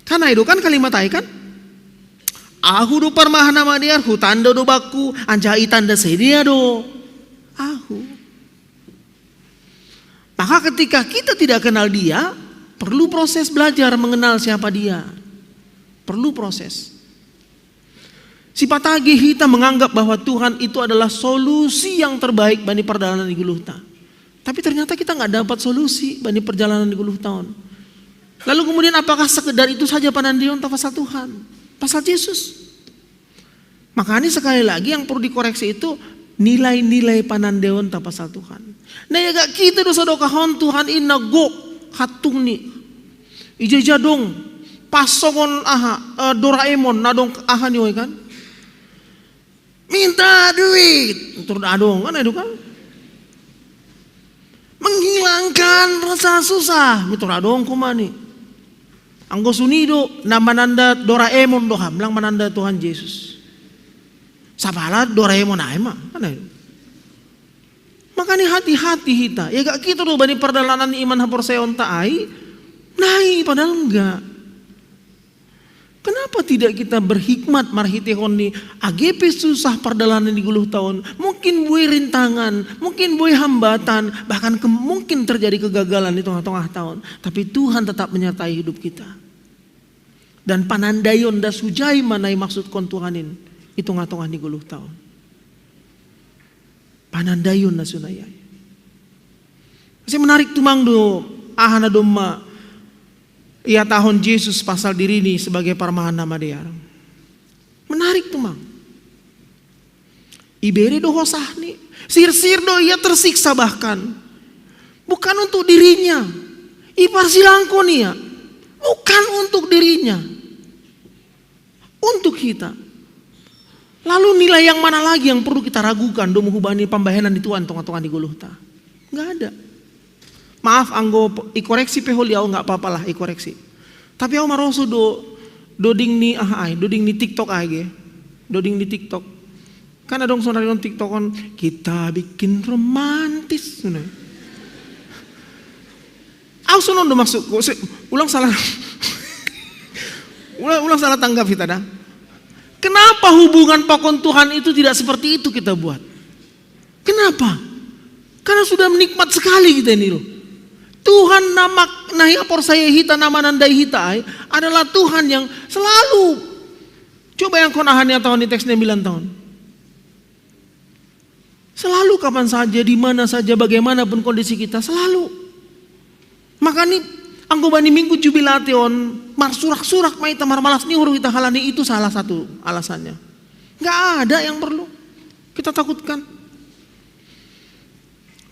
Kan itu kan kalimat ai kan? Ahu do parmahan nama dear, hutanda do baku, anjaha itanda sedia do. Ahu. Maka ketika kita tidak kenal dia, perlu proses belajar mengenal siapa dia. Perlu proses. Sipatagi hita menganggap bahwa Tuhan itu adalah solusi yang terbaik bani pardalanan di guluhta. Tapi ternyata kita nggak dapat solusi bani perjalanan di guluh tahun. Lalu kemudian apakah sekedar itu saja panandeon ta pasal Tuhan? Pasal Yesus. Makanya sekali lagi yang perlu dikoreksi itu nilai-nilai panandeon ta pasal Tuhan. Nah ya gak kita dosa dokahon Tuhan ina gok hatung ni. Ija-ija dong pasongon aha eh, Doraemon na dong aha ni oi kan. Minta duit, tur adong kan itu kan. Menghilangkan rasa susah, mitur adong kumani. Anggo sunido na mananda Doraemon do hamlang mananda Tuhan Yesus. Sabala Doraemon ai ma, kan itu. Makanya hati-hati hita. Ya gak kita do bani pardalanan iman haporsayaon ta ai. Nai padahal enggak. Kenapa tidak kita berhikmat marhitehon ni agepe susah pardalanan di guluh tahun, mungkin buai rintangan, mungkin buai hambatan, bahkan ke, mungkin terjadi kegagalan di tengah-tengah tahun. Tapi Tuhan tetap menyertai hidup kita. Dan panandaion das hujai manai maksud kon Tuhanin di tengah-tengah ni guluh tahun. Panandaion na sunayai. Masih menarik tumang do ahana domma ia tahun Yesus pasal diri ini sebagai parmahan nama dia. Menarik tumang. Iberi do hosah ni. Sir-sir do ia tersiksa bahkan. Bukan untuk dirinya. Ipar silangkon ia. Bukan untuk dirinya. Untuk kita. Lalu nilai yang mana lagi yang perlu kita ragukan domu hubani pambahenan di Tuhan tonga-tonga di guluhta? Nggak ada. Maaf anggo ikoreksi peholi au nggak apa-apa lah ikoreksi. Tapi au maroso do doding ni ah ai, doding ni TikTok age. Doding ni TikTok. Kan ada sonari on TikTok on kita bikin romantis. Au sonon do maksudku, ulang salah ulang, ulang salah tanggap kita dah. Kenapa hubungan pakon Tuhan itu tidak seperti itu kita buat? Kenapa? Karena sudah menikmat sekali kita ini loh. Tuhan namak nahi aporsaya hita nama nandai hita ai adalah Tuhan yang selalu coba yang konahannya tahun di teks sembilan tahun. Selalu kapan saja, di mana saja, bagaimanapun kondisi kita, selalu. Makanya anggo bani minggu jubilate on marsurak-surak ma ita marmalas ni huru ita halani itu salah satu alasannya. Nggak ada yang perlu kita takutkan.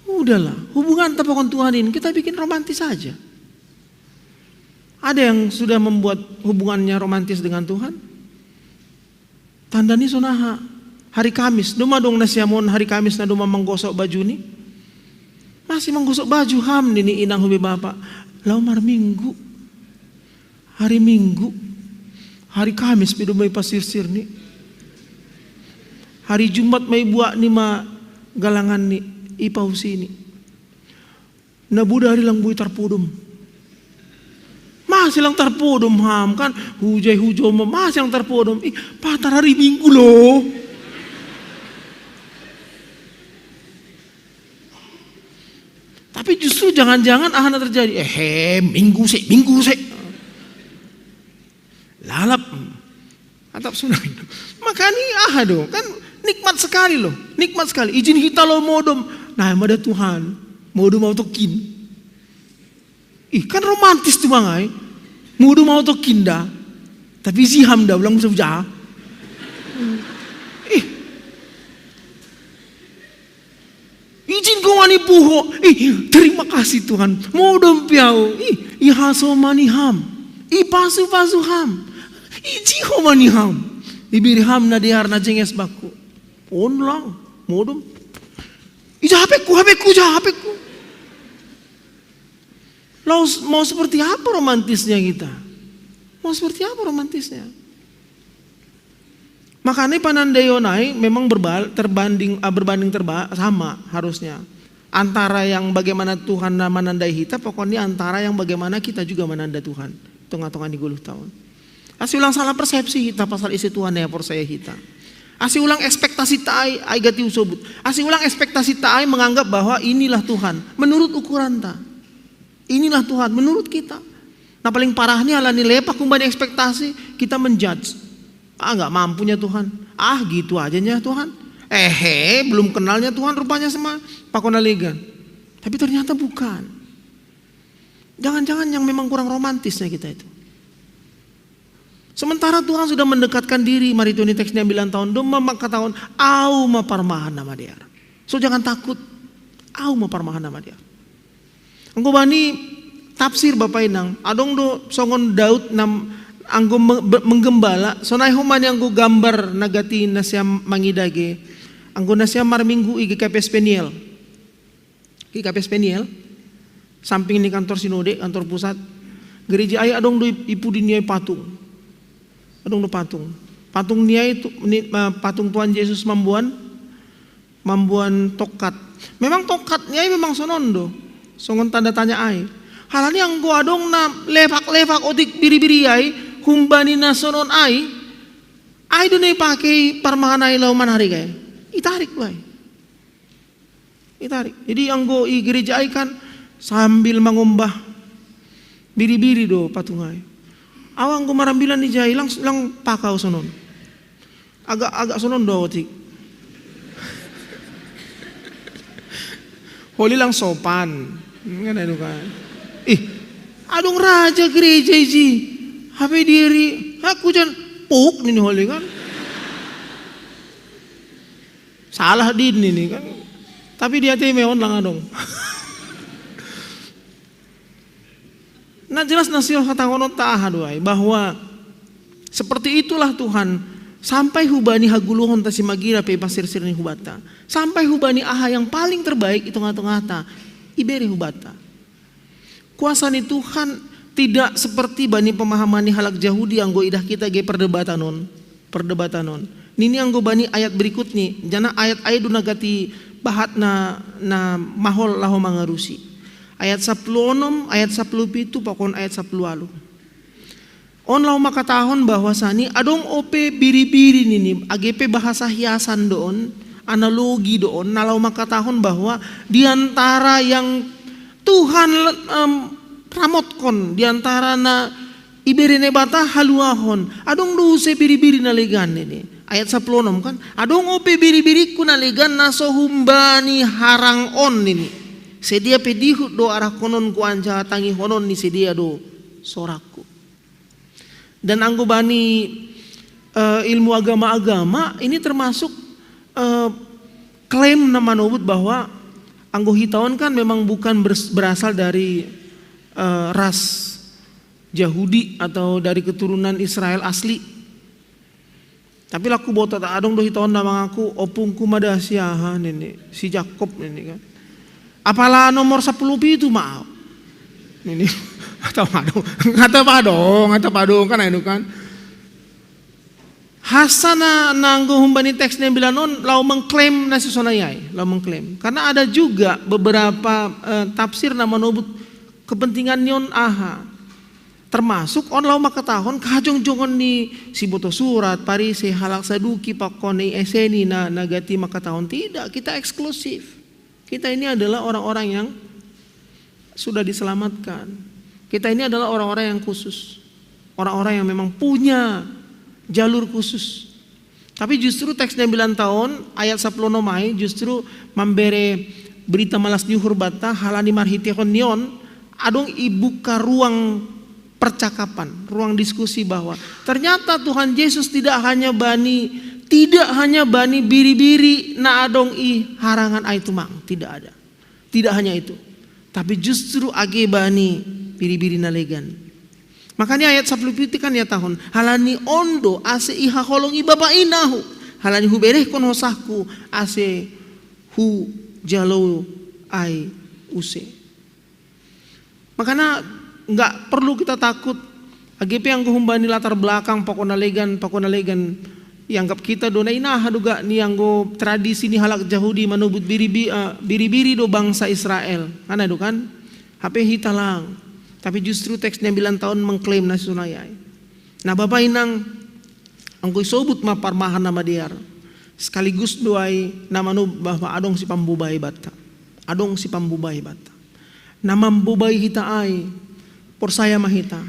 Udahlah, hubungan tepokon Tuhan ini kita bikin romantis saja. Ada yang sudah membuat hubungannya romantis dengan Tuhan? Tanda ni sonaha. Hari Kamis, doma dong na siamon hari Kamis na doma manggosok baju ni. Masih manggosok baju ham nini inang hube bapa. Lau marminggu. Hari Minggu, hari Kamis pe do mai pasirsir ni. Hari Jumat mai buak ni ma galangan ni, i pausi ni. Na buda ari lang boi tarpodom. Masi lang tarpodom ham kan, hujai hujoma, masi lang tarpodom. Ih, patar hari Minggu lo. Tapi justru jangan-jangan aha na terjadi. Eh, Minggu se, Minggu se. Lalap. Atap sunai. Makani aha do, kan nikmat sekali lo. Nikmat sekali. Ijin hita lo modom. Nah, mada Tuhan. Modom au tokin. Ih, kan romantis tu bang ai. Modom au tokin da. Tapi ijin ham da, ulang bisa uja. Ih. Ijin ko mani puho. Ih, terima kasih Tuhan. Modom pe au. Ih, ihaso mani ham. Ipasu-pasu ham. Ijin ko mani ham. Ibiri ham na dear na jenges baku. On lang. Modom. Ija hapeku, hapeku, ija hapeku. Lau s-, mau seperti apa romantisnya kita? Mau seperti apa romantisnya? Makanya panandaion ai memang berbal-, terbanding, ah, berbanding terba-, sama harusnya. Antara yang bagaimana Tuhan na-, manandai hita, pokoknya antara yang bagaimana kita juga mananda Tuhan. Tonga-tonga ni guluh taon. Asi ulang salah persepsi hita pasal isi Tuhan ya porsaya hita. Asi ulang ekspektasi ta ai, ai gati usobut. Asi ulang ekspektasi ta ai menganggap bahwa inilah Tuhan menurut ukuran ta. Inilah Tuhan menurut kita. Nah, paling parah ni ala ni lepak kumbani ekspektasi, kita menjudge. Ah, nggak mampunya Tuhan. Ah, gitu aja nya Tuhan. Eh, he, belum kenalnya Tuhan rupanya sama pakon na legan. Tapi ternyata bukan. Jangan-jangan yang memang kurang romantisnya kita itu. Sementara Tuhan sudah mendekatkan diri, mari tuni teks ni ambilan taon, do ma mangkataon, au ma parmahan na madear. So jangan takut, au ma parmahan na madear. Anggo bani tafsir Bapa Inang, adong do songon Daud na anggo me-, be-, menggembala, sonai homa ni anggo gambar na gati na sian mangidage, anggo na sian marminggu i G K P S Peniel. G K P S Peniel, samping ni kantor sinode, kantor pusat. Gereja ai adong do i-, i pudi ni ai patung. Adong do patung. Patung ni ai tu-, ni, eh, patung Tuhan Yesus mamboan, mamboan tongkat. Memang tongkat ni ai memang sonon do. Songon tanda tanya ai. Halani anggo adong na lepak-lepak otik biri-biri ai, humbani na sonon ai, ai do na ipake i parmahan ai laho manarik ai. Itarik do ai. Itarik. Jadi anggo i gereja ai kan sambil mangombah biri-biri do patung ai. Au anggo marambilan i jai lang, lang pakau sonon. Agak, agak sonon do otik. Holi lang sopan. Kan itu kan. Ih, adong raja gereja iji. Hape diri, aku jan puk nini holi kan. Salah din ini kan. Tapi dia teme on lang adong. Nah, jelas na sio hatahonon ta aha do ai, bahwa seperti itulah Tuhan, sampai hubani hagoluhon ta simagira pe pasirsir ni hubata. Sampai hubani aha yang paling terbaik i tongah-tongahta, ibere hubata. Kuasa ni Tuhan tidak seperti bani pemahaman ni halak Jahudi anggo idah kita ge perdebatan on, perdebatan on. Nini anggo bani ayat berikut ni, jana ayat ai do na gati bahat na, na mahol laho mangarusi. Ayat sapuluh onom, ayat sapuluh pitu, pakon ayat sapuluh ualu. On laho mangkatahon bahwasani adong ope biri-biri nini, age pe bahasa hiasan do on, analogi do on, na laho mangkatahon bahwa di antara yang Tuhan, em, ramotkon, di antara na ibere Naibata haluahon, adong do use biri-biri na legan nini. Ayat sapuluh onom kan, adong ope biri-biriku na legan na so humbani harang on nini. Sedia pe dihut do arahkononku anjaha tangihonon ni sedia do sorakku. Dan anggo bani, eh, ilmu agama-agama ini termasuk, eh, klaim na manobut bahwa anggo hita on kan memang bukan bers-, berasal dari, eh, ras Jahudi atau dari keturunan Israel asli. Tapi laku boto ta adong do hita on na mangaku, "Opungku ma da si aha," nini, "si Jakob," nini kan. Apala nomor sapuluh pitu ma au. Nini. Atau padong, atau padong, atau padong kan itu kan. Hasana nanggo humbani teks nembilan on lau mengklaim na sisonai ai, lau mengklaim. Karena ada juga beberapa eh, tafsir na manobut kepentingan ni on aha. Termasuk on lau makatahon kahajongjongon ni siboto surat, Parise, halak Saduki, pakon ni eseni na nagati makatahon. Tidak, kita eksklusif. Kita ini adalah orang-orang yang sudah diselamatkan. Kita ini adalah orang-orang yang khusus. Orang-orang yang memang punya jalur khusus. Tapi justru teks nembilan tahun ayat sepuluh nomai justru membere berita malas nyuhur bata halani marhitehon ni on adong ibuka ruang percakapan, ruang diskusi bahwa ternyata Tuhan Yesus tidak hanya bani tidak hanya bani biri-biri na adong i harangan ai tumang, tidak ada. Tidak hanya itu, tapi justru age bani biri-biri na legan. Makanya ayat sepuluh pitu kan ya tahun halani ondo ase iha holong i bapa inahu halani huberehkon hosahku ase hu jalo ai use. Makanya nggak perlu kita takut. Age pe anggo humbani latar belakang pakona legan, pakona legan ianggap kita do na inaha do gak ni anggo tradisi ni halak Jahudi manobut biri-biri, uh, biri-biri do bangsa Israel. Kan itu kan? Hape hita lang. Tapi justru teks nembilan tahun mengklaim na sunayai. Nah Bapak Inang, anggo isobut ma parmahan na madear. Sekaligus do ai na manobut bahwa adong si pambubai bata. Adong si pambubai bata. Na mambubai hita ai, porsaya ma hita,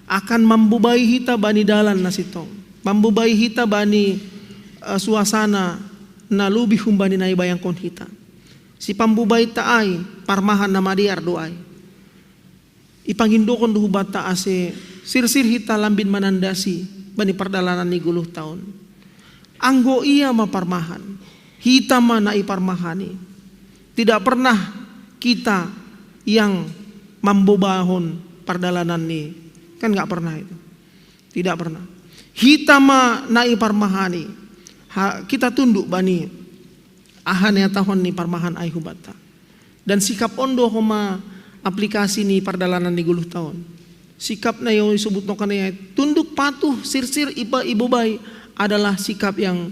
akan mambubai hita bani dalan na sintong, mambubai hita bani uh, suasana na lubi humbani na ibayangkon hita. Si pambubai ta ai parmahan na madear do ai. Ipangindohon do hubata ase sirsir hita lambin manandasi bani pardalanan ni guluh tahun. Anggo ia ma parmahan, hita ma na iparmahani. Tidak pernah kita yang mambobahon pardalanan ni, kan nggak pernah itu. Tidak pernah. Hita ma na iparmahani. Ha, kita tunduk bani aha na ihatahon ni parmahan ai hubata. Dan sikap ondo homa aplikasi ni pardalanan ni guluh tahun. Sikap na isobut nokan tunduk patuh sirsir ipa ibobai adalah sikap yang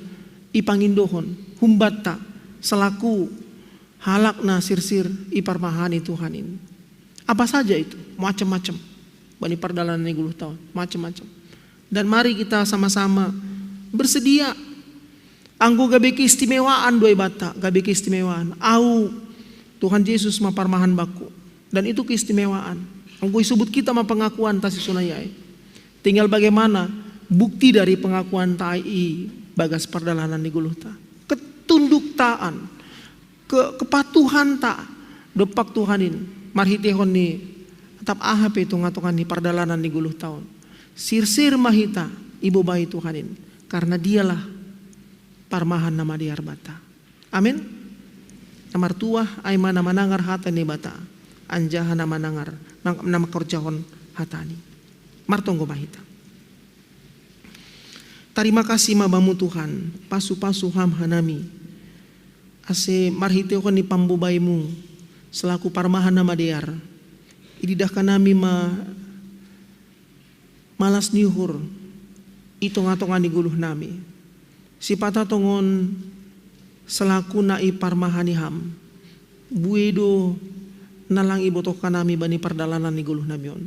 ipangindohon humbatta selaku halak na sirsir iparmahani Tuhan in. Apa saja itu, macam-macam. Bani pardalanan ni guluh tahun, macam-macam. Dan mari kita sama-sama bersedia. Anggo gabe keistimewaan do ai bata, gabe keistimewaan. Au, Tuhan Yesus ma parmahan bangku. Dan itu keistimewaan. Anggo isubut kita ma pengakuan ta sisonai ai. Tinggal bagaimana bukti dari pengakuan ta i bagas pardalanan ni guluh ta. Ketunduk taan, ke, kepatuhan ta dompak Tuhan in marhitehon ni atap aha pe tonga-tonga ni pardalanan ni guluh tahun. Sirsir ma hita ibobai Tuhan in karena dialah parmahan na madear bata. Amin. Na martuah ai ma na manangar hata ni bata anjaha na manangar na mangkorjahon hatani. Martonggo ma hita. Tarima kasih ma bamu Tuhan, pasu-pasu ham hanami. Ase marhitehon ni pambobaimu selaku parmahan na madear, ididahkan nami ma malas ni uhur i tonga-tonga ni goluh nami. Sipata tongon selaku na i parmahan ni ham, bue do na lang ibotohkan nami bani pardalanan ni goluh nami on.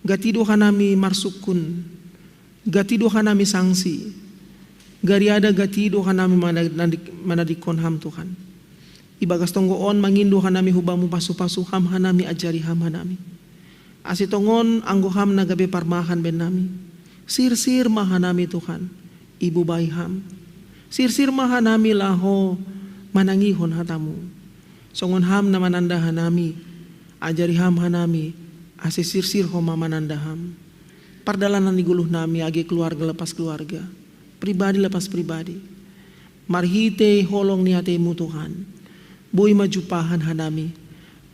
Gati do hanami marsungkun, gati do hanami sangsi, gariada gati do hanami manadikkon ham Tuhan. Ibagas tonggo on mangindo hanami hubamu pasu-pasu ham hanami ajari ham hanami. Asi tongon anggo ham na gabe parmahan ben nami. Sirsir ma hanami Tuhan, ibubai ham. Sirsir ma hanami laho manangihon hatamu. Songon ham na mananda hanami, ajari ham hanami, ase sirsir homa mananda ham. Pardalanan ni goluh nami age keluarga lepas keluarga, pribadi lepas pribadi. Marhitei holong ni ateimu Tuhan, boi ma jumpahan hanami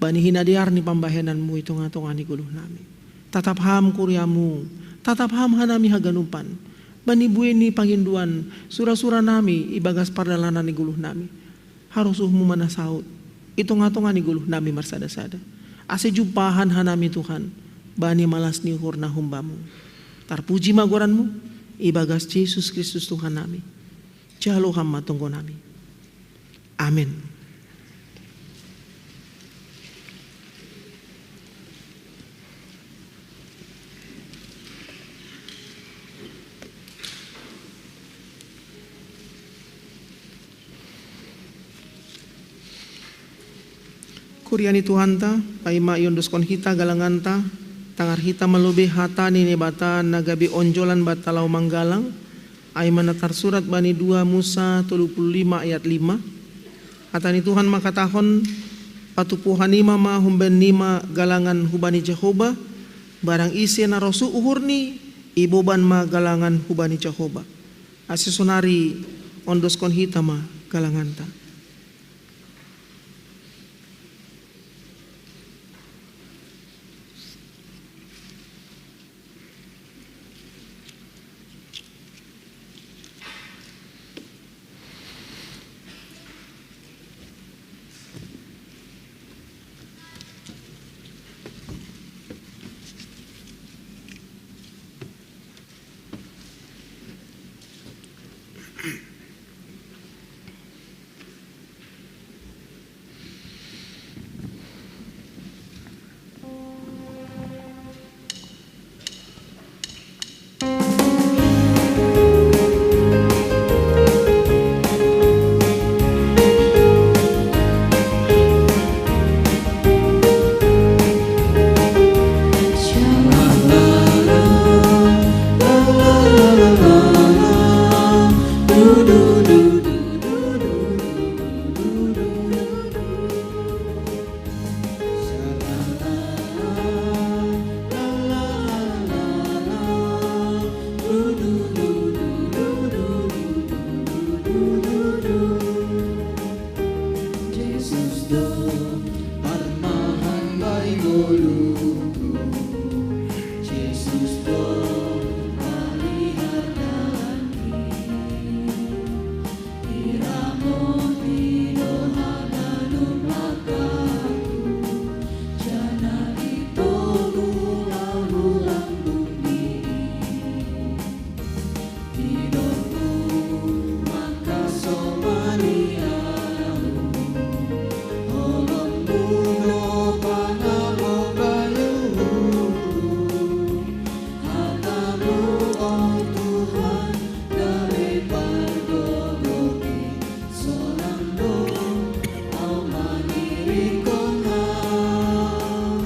bani hinadear ni pambahenanmu i tonga-tonga ni goluh nami. Tatap ham kuriamu, tatap ham hanami haganupan bani bue ni pangindoan sura-sura nami ibagas pardalanan ni goluh nami. Harosuhmu ma na saut i tonga-tonga ni goluh nami marsada-sada. Ase jumpahan hanami Tuhan, bani malas ni uhurna humbamu. Tarpuji ma goranmu, ibagas Jesus Kristus Tuhan nami. Jalo ham ma tonggo nami. Amin. Kuria ni Tuhanta, paima iondoskon hita galanganta, tangar hita malobei hata ni Naibata na gabe onjolan banta laho manggalang, ai ma na tarsurat bani dua Musa tolu puluh lima ayat lima. Hata ni Tuhan mangkatahon, patupohan nima ma humbaen nima galangan hubani Jahoba, barang ise na rosuh uhurni, iboban ma galangan hubani Jahoba. Ase sonari ondoskon hita ma galanganta. Jesus do parmahan bai ngoluku, Jesus do parihar dalanki. Iramoti do haganup langkahku, janah itomu laho lambung ni i. Didokmu mangkasomani ahu, holongmu do pangamobaluhu. Hatamu, o Tuhan, gabe pargogohi, sonang do au mangiringkon Ham.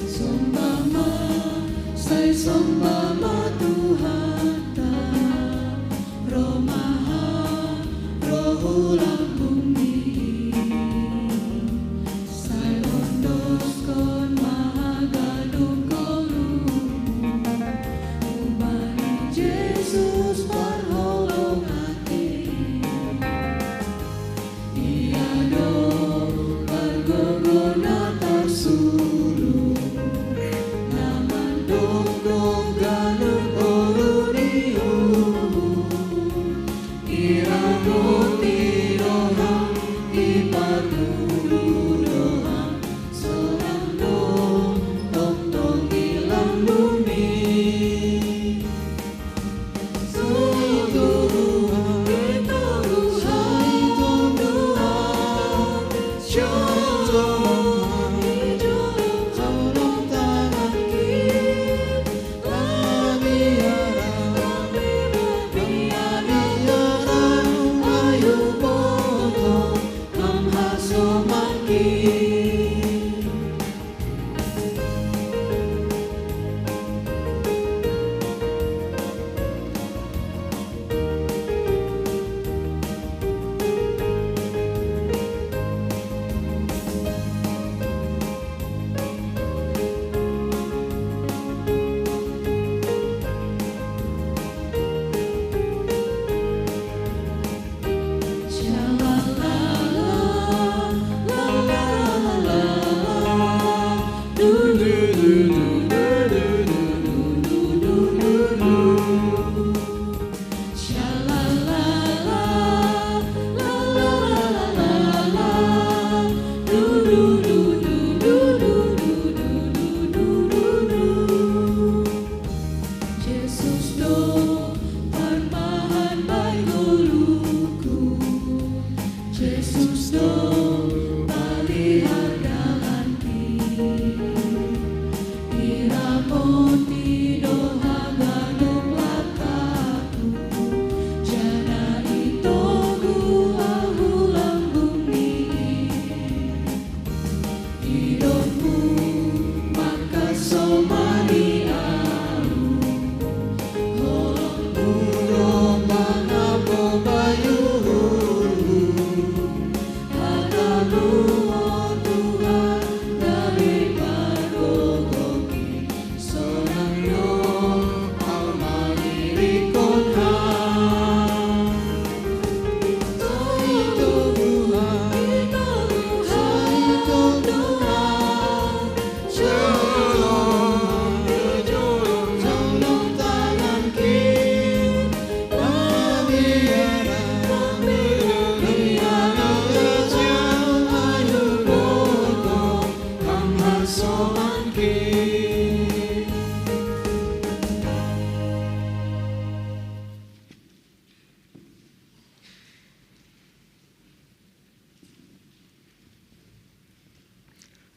Somba ma, sai somba ma Tuhanta, roh ma ha, roh hu lambung ni i. Sai ondoskon ma haganup ngolumu, hubani Jesus parholongan i. Ia do pargogo na tarsuru, na mandongdong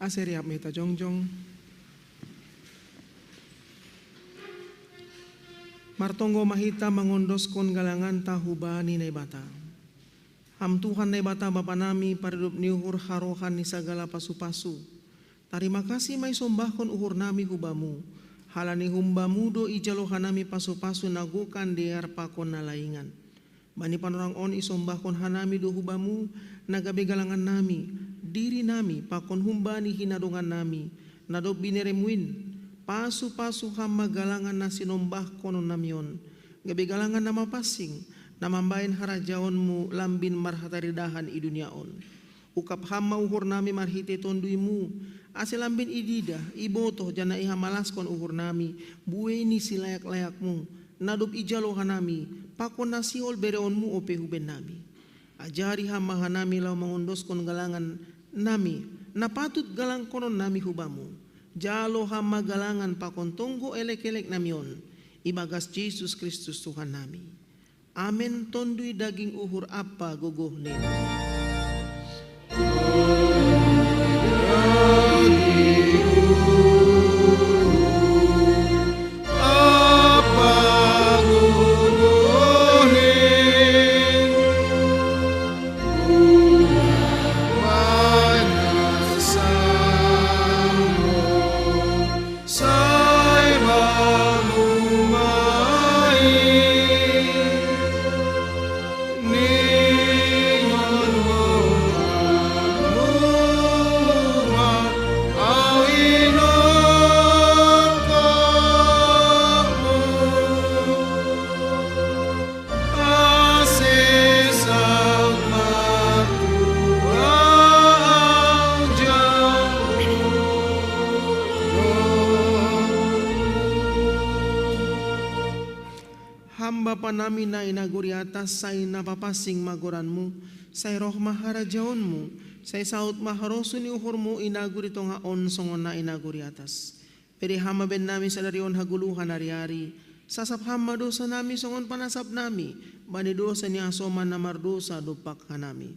Ase riap meta jongjong. Martonggo ma hita mangondoskon galanganta hubani Naibata. Ham Tuhan Naibata Bapa nami, paridup ni uhur harohan ni sagala pasu-pasu. Tarima kasih ma isombahkon uhur nami hu Bamu, halani hum Bamu do ijalo hanami pasu-pasu na gokan dear pakon na laingan. Bani panorang on isombahkon hanami do hu Bamu, na gabe galangan nami, diri nami, pakon humbani hinadongan nami, na dob bineremu in, pasu-pasu Ham ma galangan na sinombahkonon nami on, gabe galangan na mapansing, na mambahen harajaonmu lambin marhataridahan i dunia on. Ukap Ham ma uhur nami marhite TonduyMu, ase lambin ididah, ibotoh janah ihamalaskon uhur nami, buei ni silayak-layakMu, na dob ijalo hanami, pakon na sihol bereonMu ope hu bennami. Ajari Ham ma hanami laho mangondoskon galangan nami, na patut galangkonon nami hu Bamu. Jalo Ham ma galangan pakon tonggo elek-elek nami on, ibagas Jesus Kristus Tuhan nami. Amen. Tonduy daging uhur ampa gogoh ni. Ham Bapa nami na i nagori atas, sai na papansing ma goranMu, sai roh ma harajaonMu, sai saut ma harosuh ni uhurMu i nagori tongah on songon na i nagori atas. Bere Ham ma bennami sadari on hagoluhan ari-ari, sasap Ham ma dousa nami songon panasap nami bani dousa ni hasoman na mardousa dompak hanami.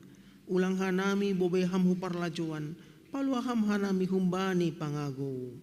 Ulang hanami bobei Ham hu parlajouan, palua Ham hanami humbani pangagou.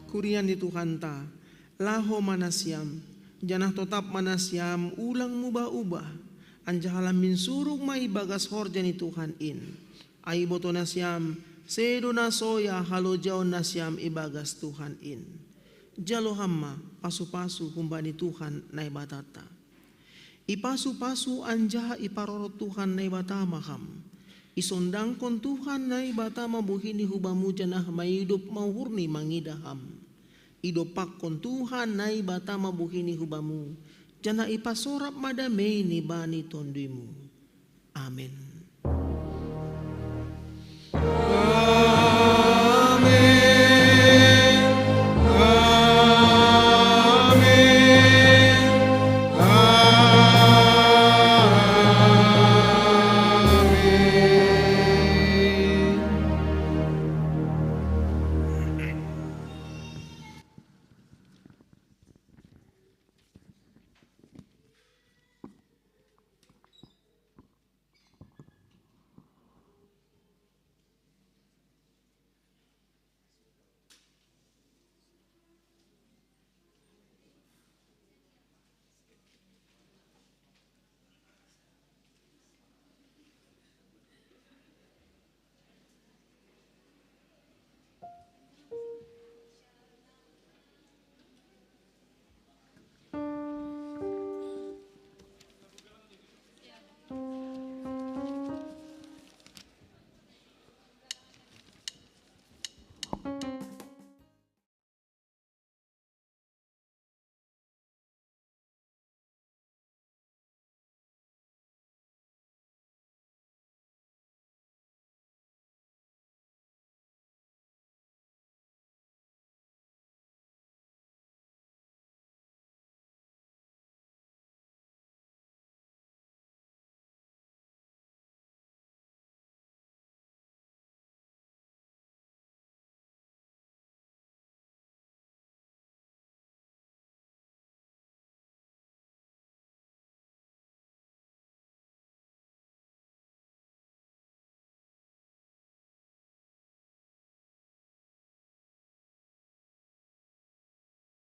Kuria ni Tuhanta, laho ma nasiam, janah totap ma nasiam, ulang mubah-ubah, anjaha lambin surung ma ibagas horja ni Tuhan in. Ai ibotoh nasiam, sedo na soya halojaon nasiam ibagas Tuhan in. Jalo Ham ma pasu-pasu humbani Tuhan Naibatanta. Ipasu-pasu anjaha iparorot Tuhan Naibata ma Ham. Isondangkon Tuhan Naibata ma buhiNi hu Bamu janah maidop ma uhurNi mangidah Ham. Idompakkon Tuhan Naibata ma buhiNi hu Bamu, janah ipasorap ma dameiNi bani TonduyMu. Amen.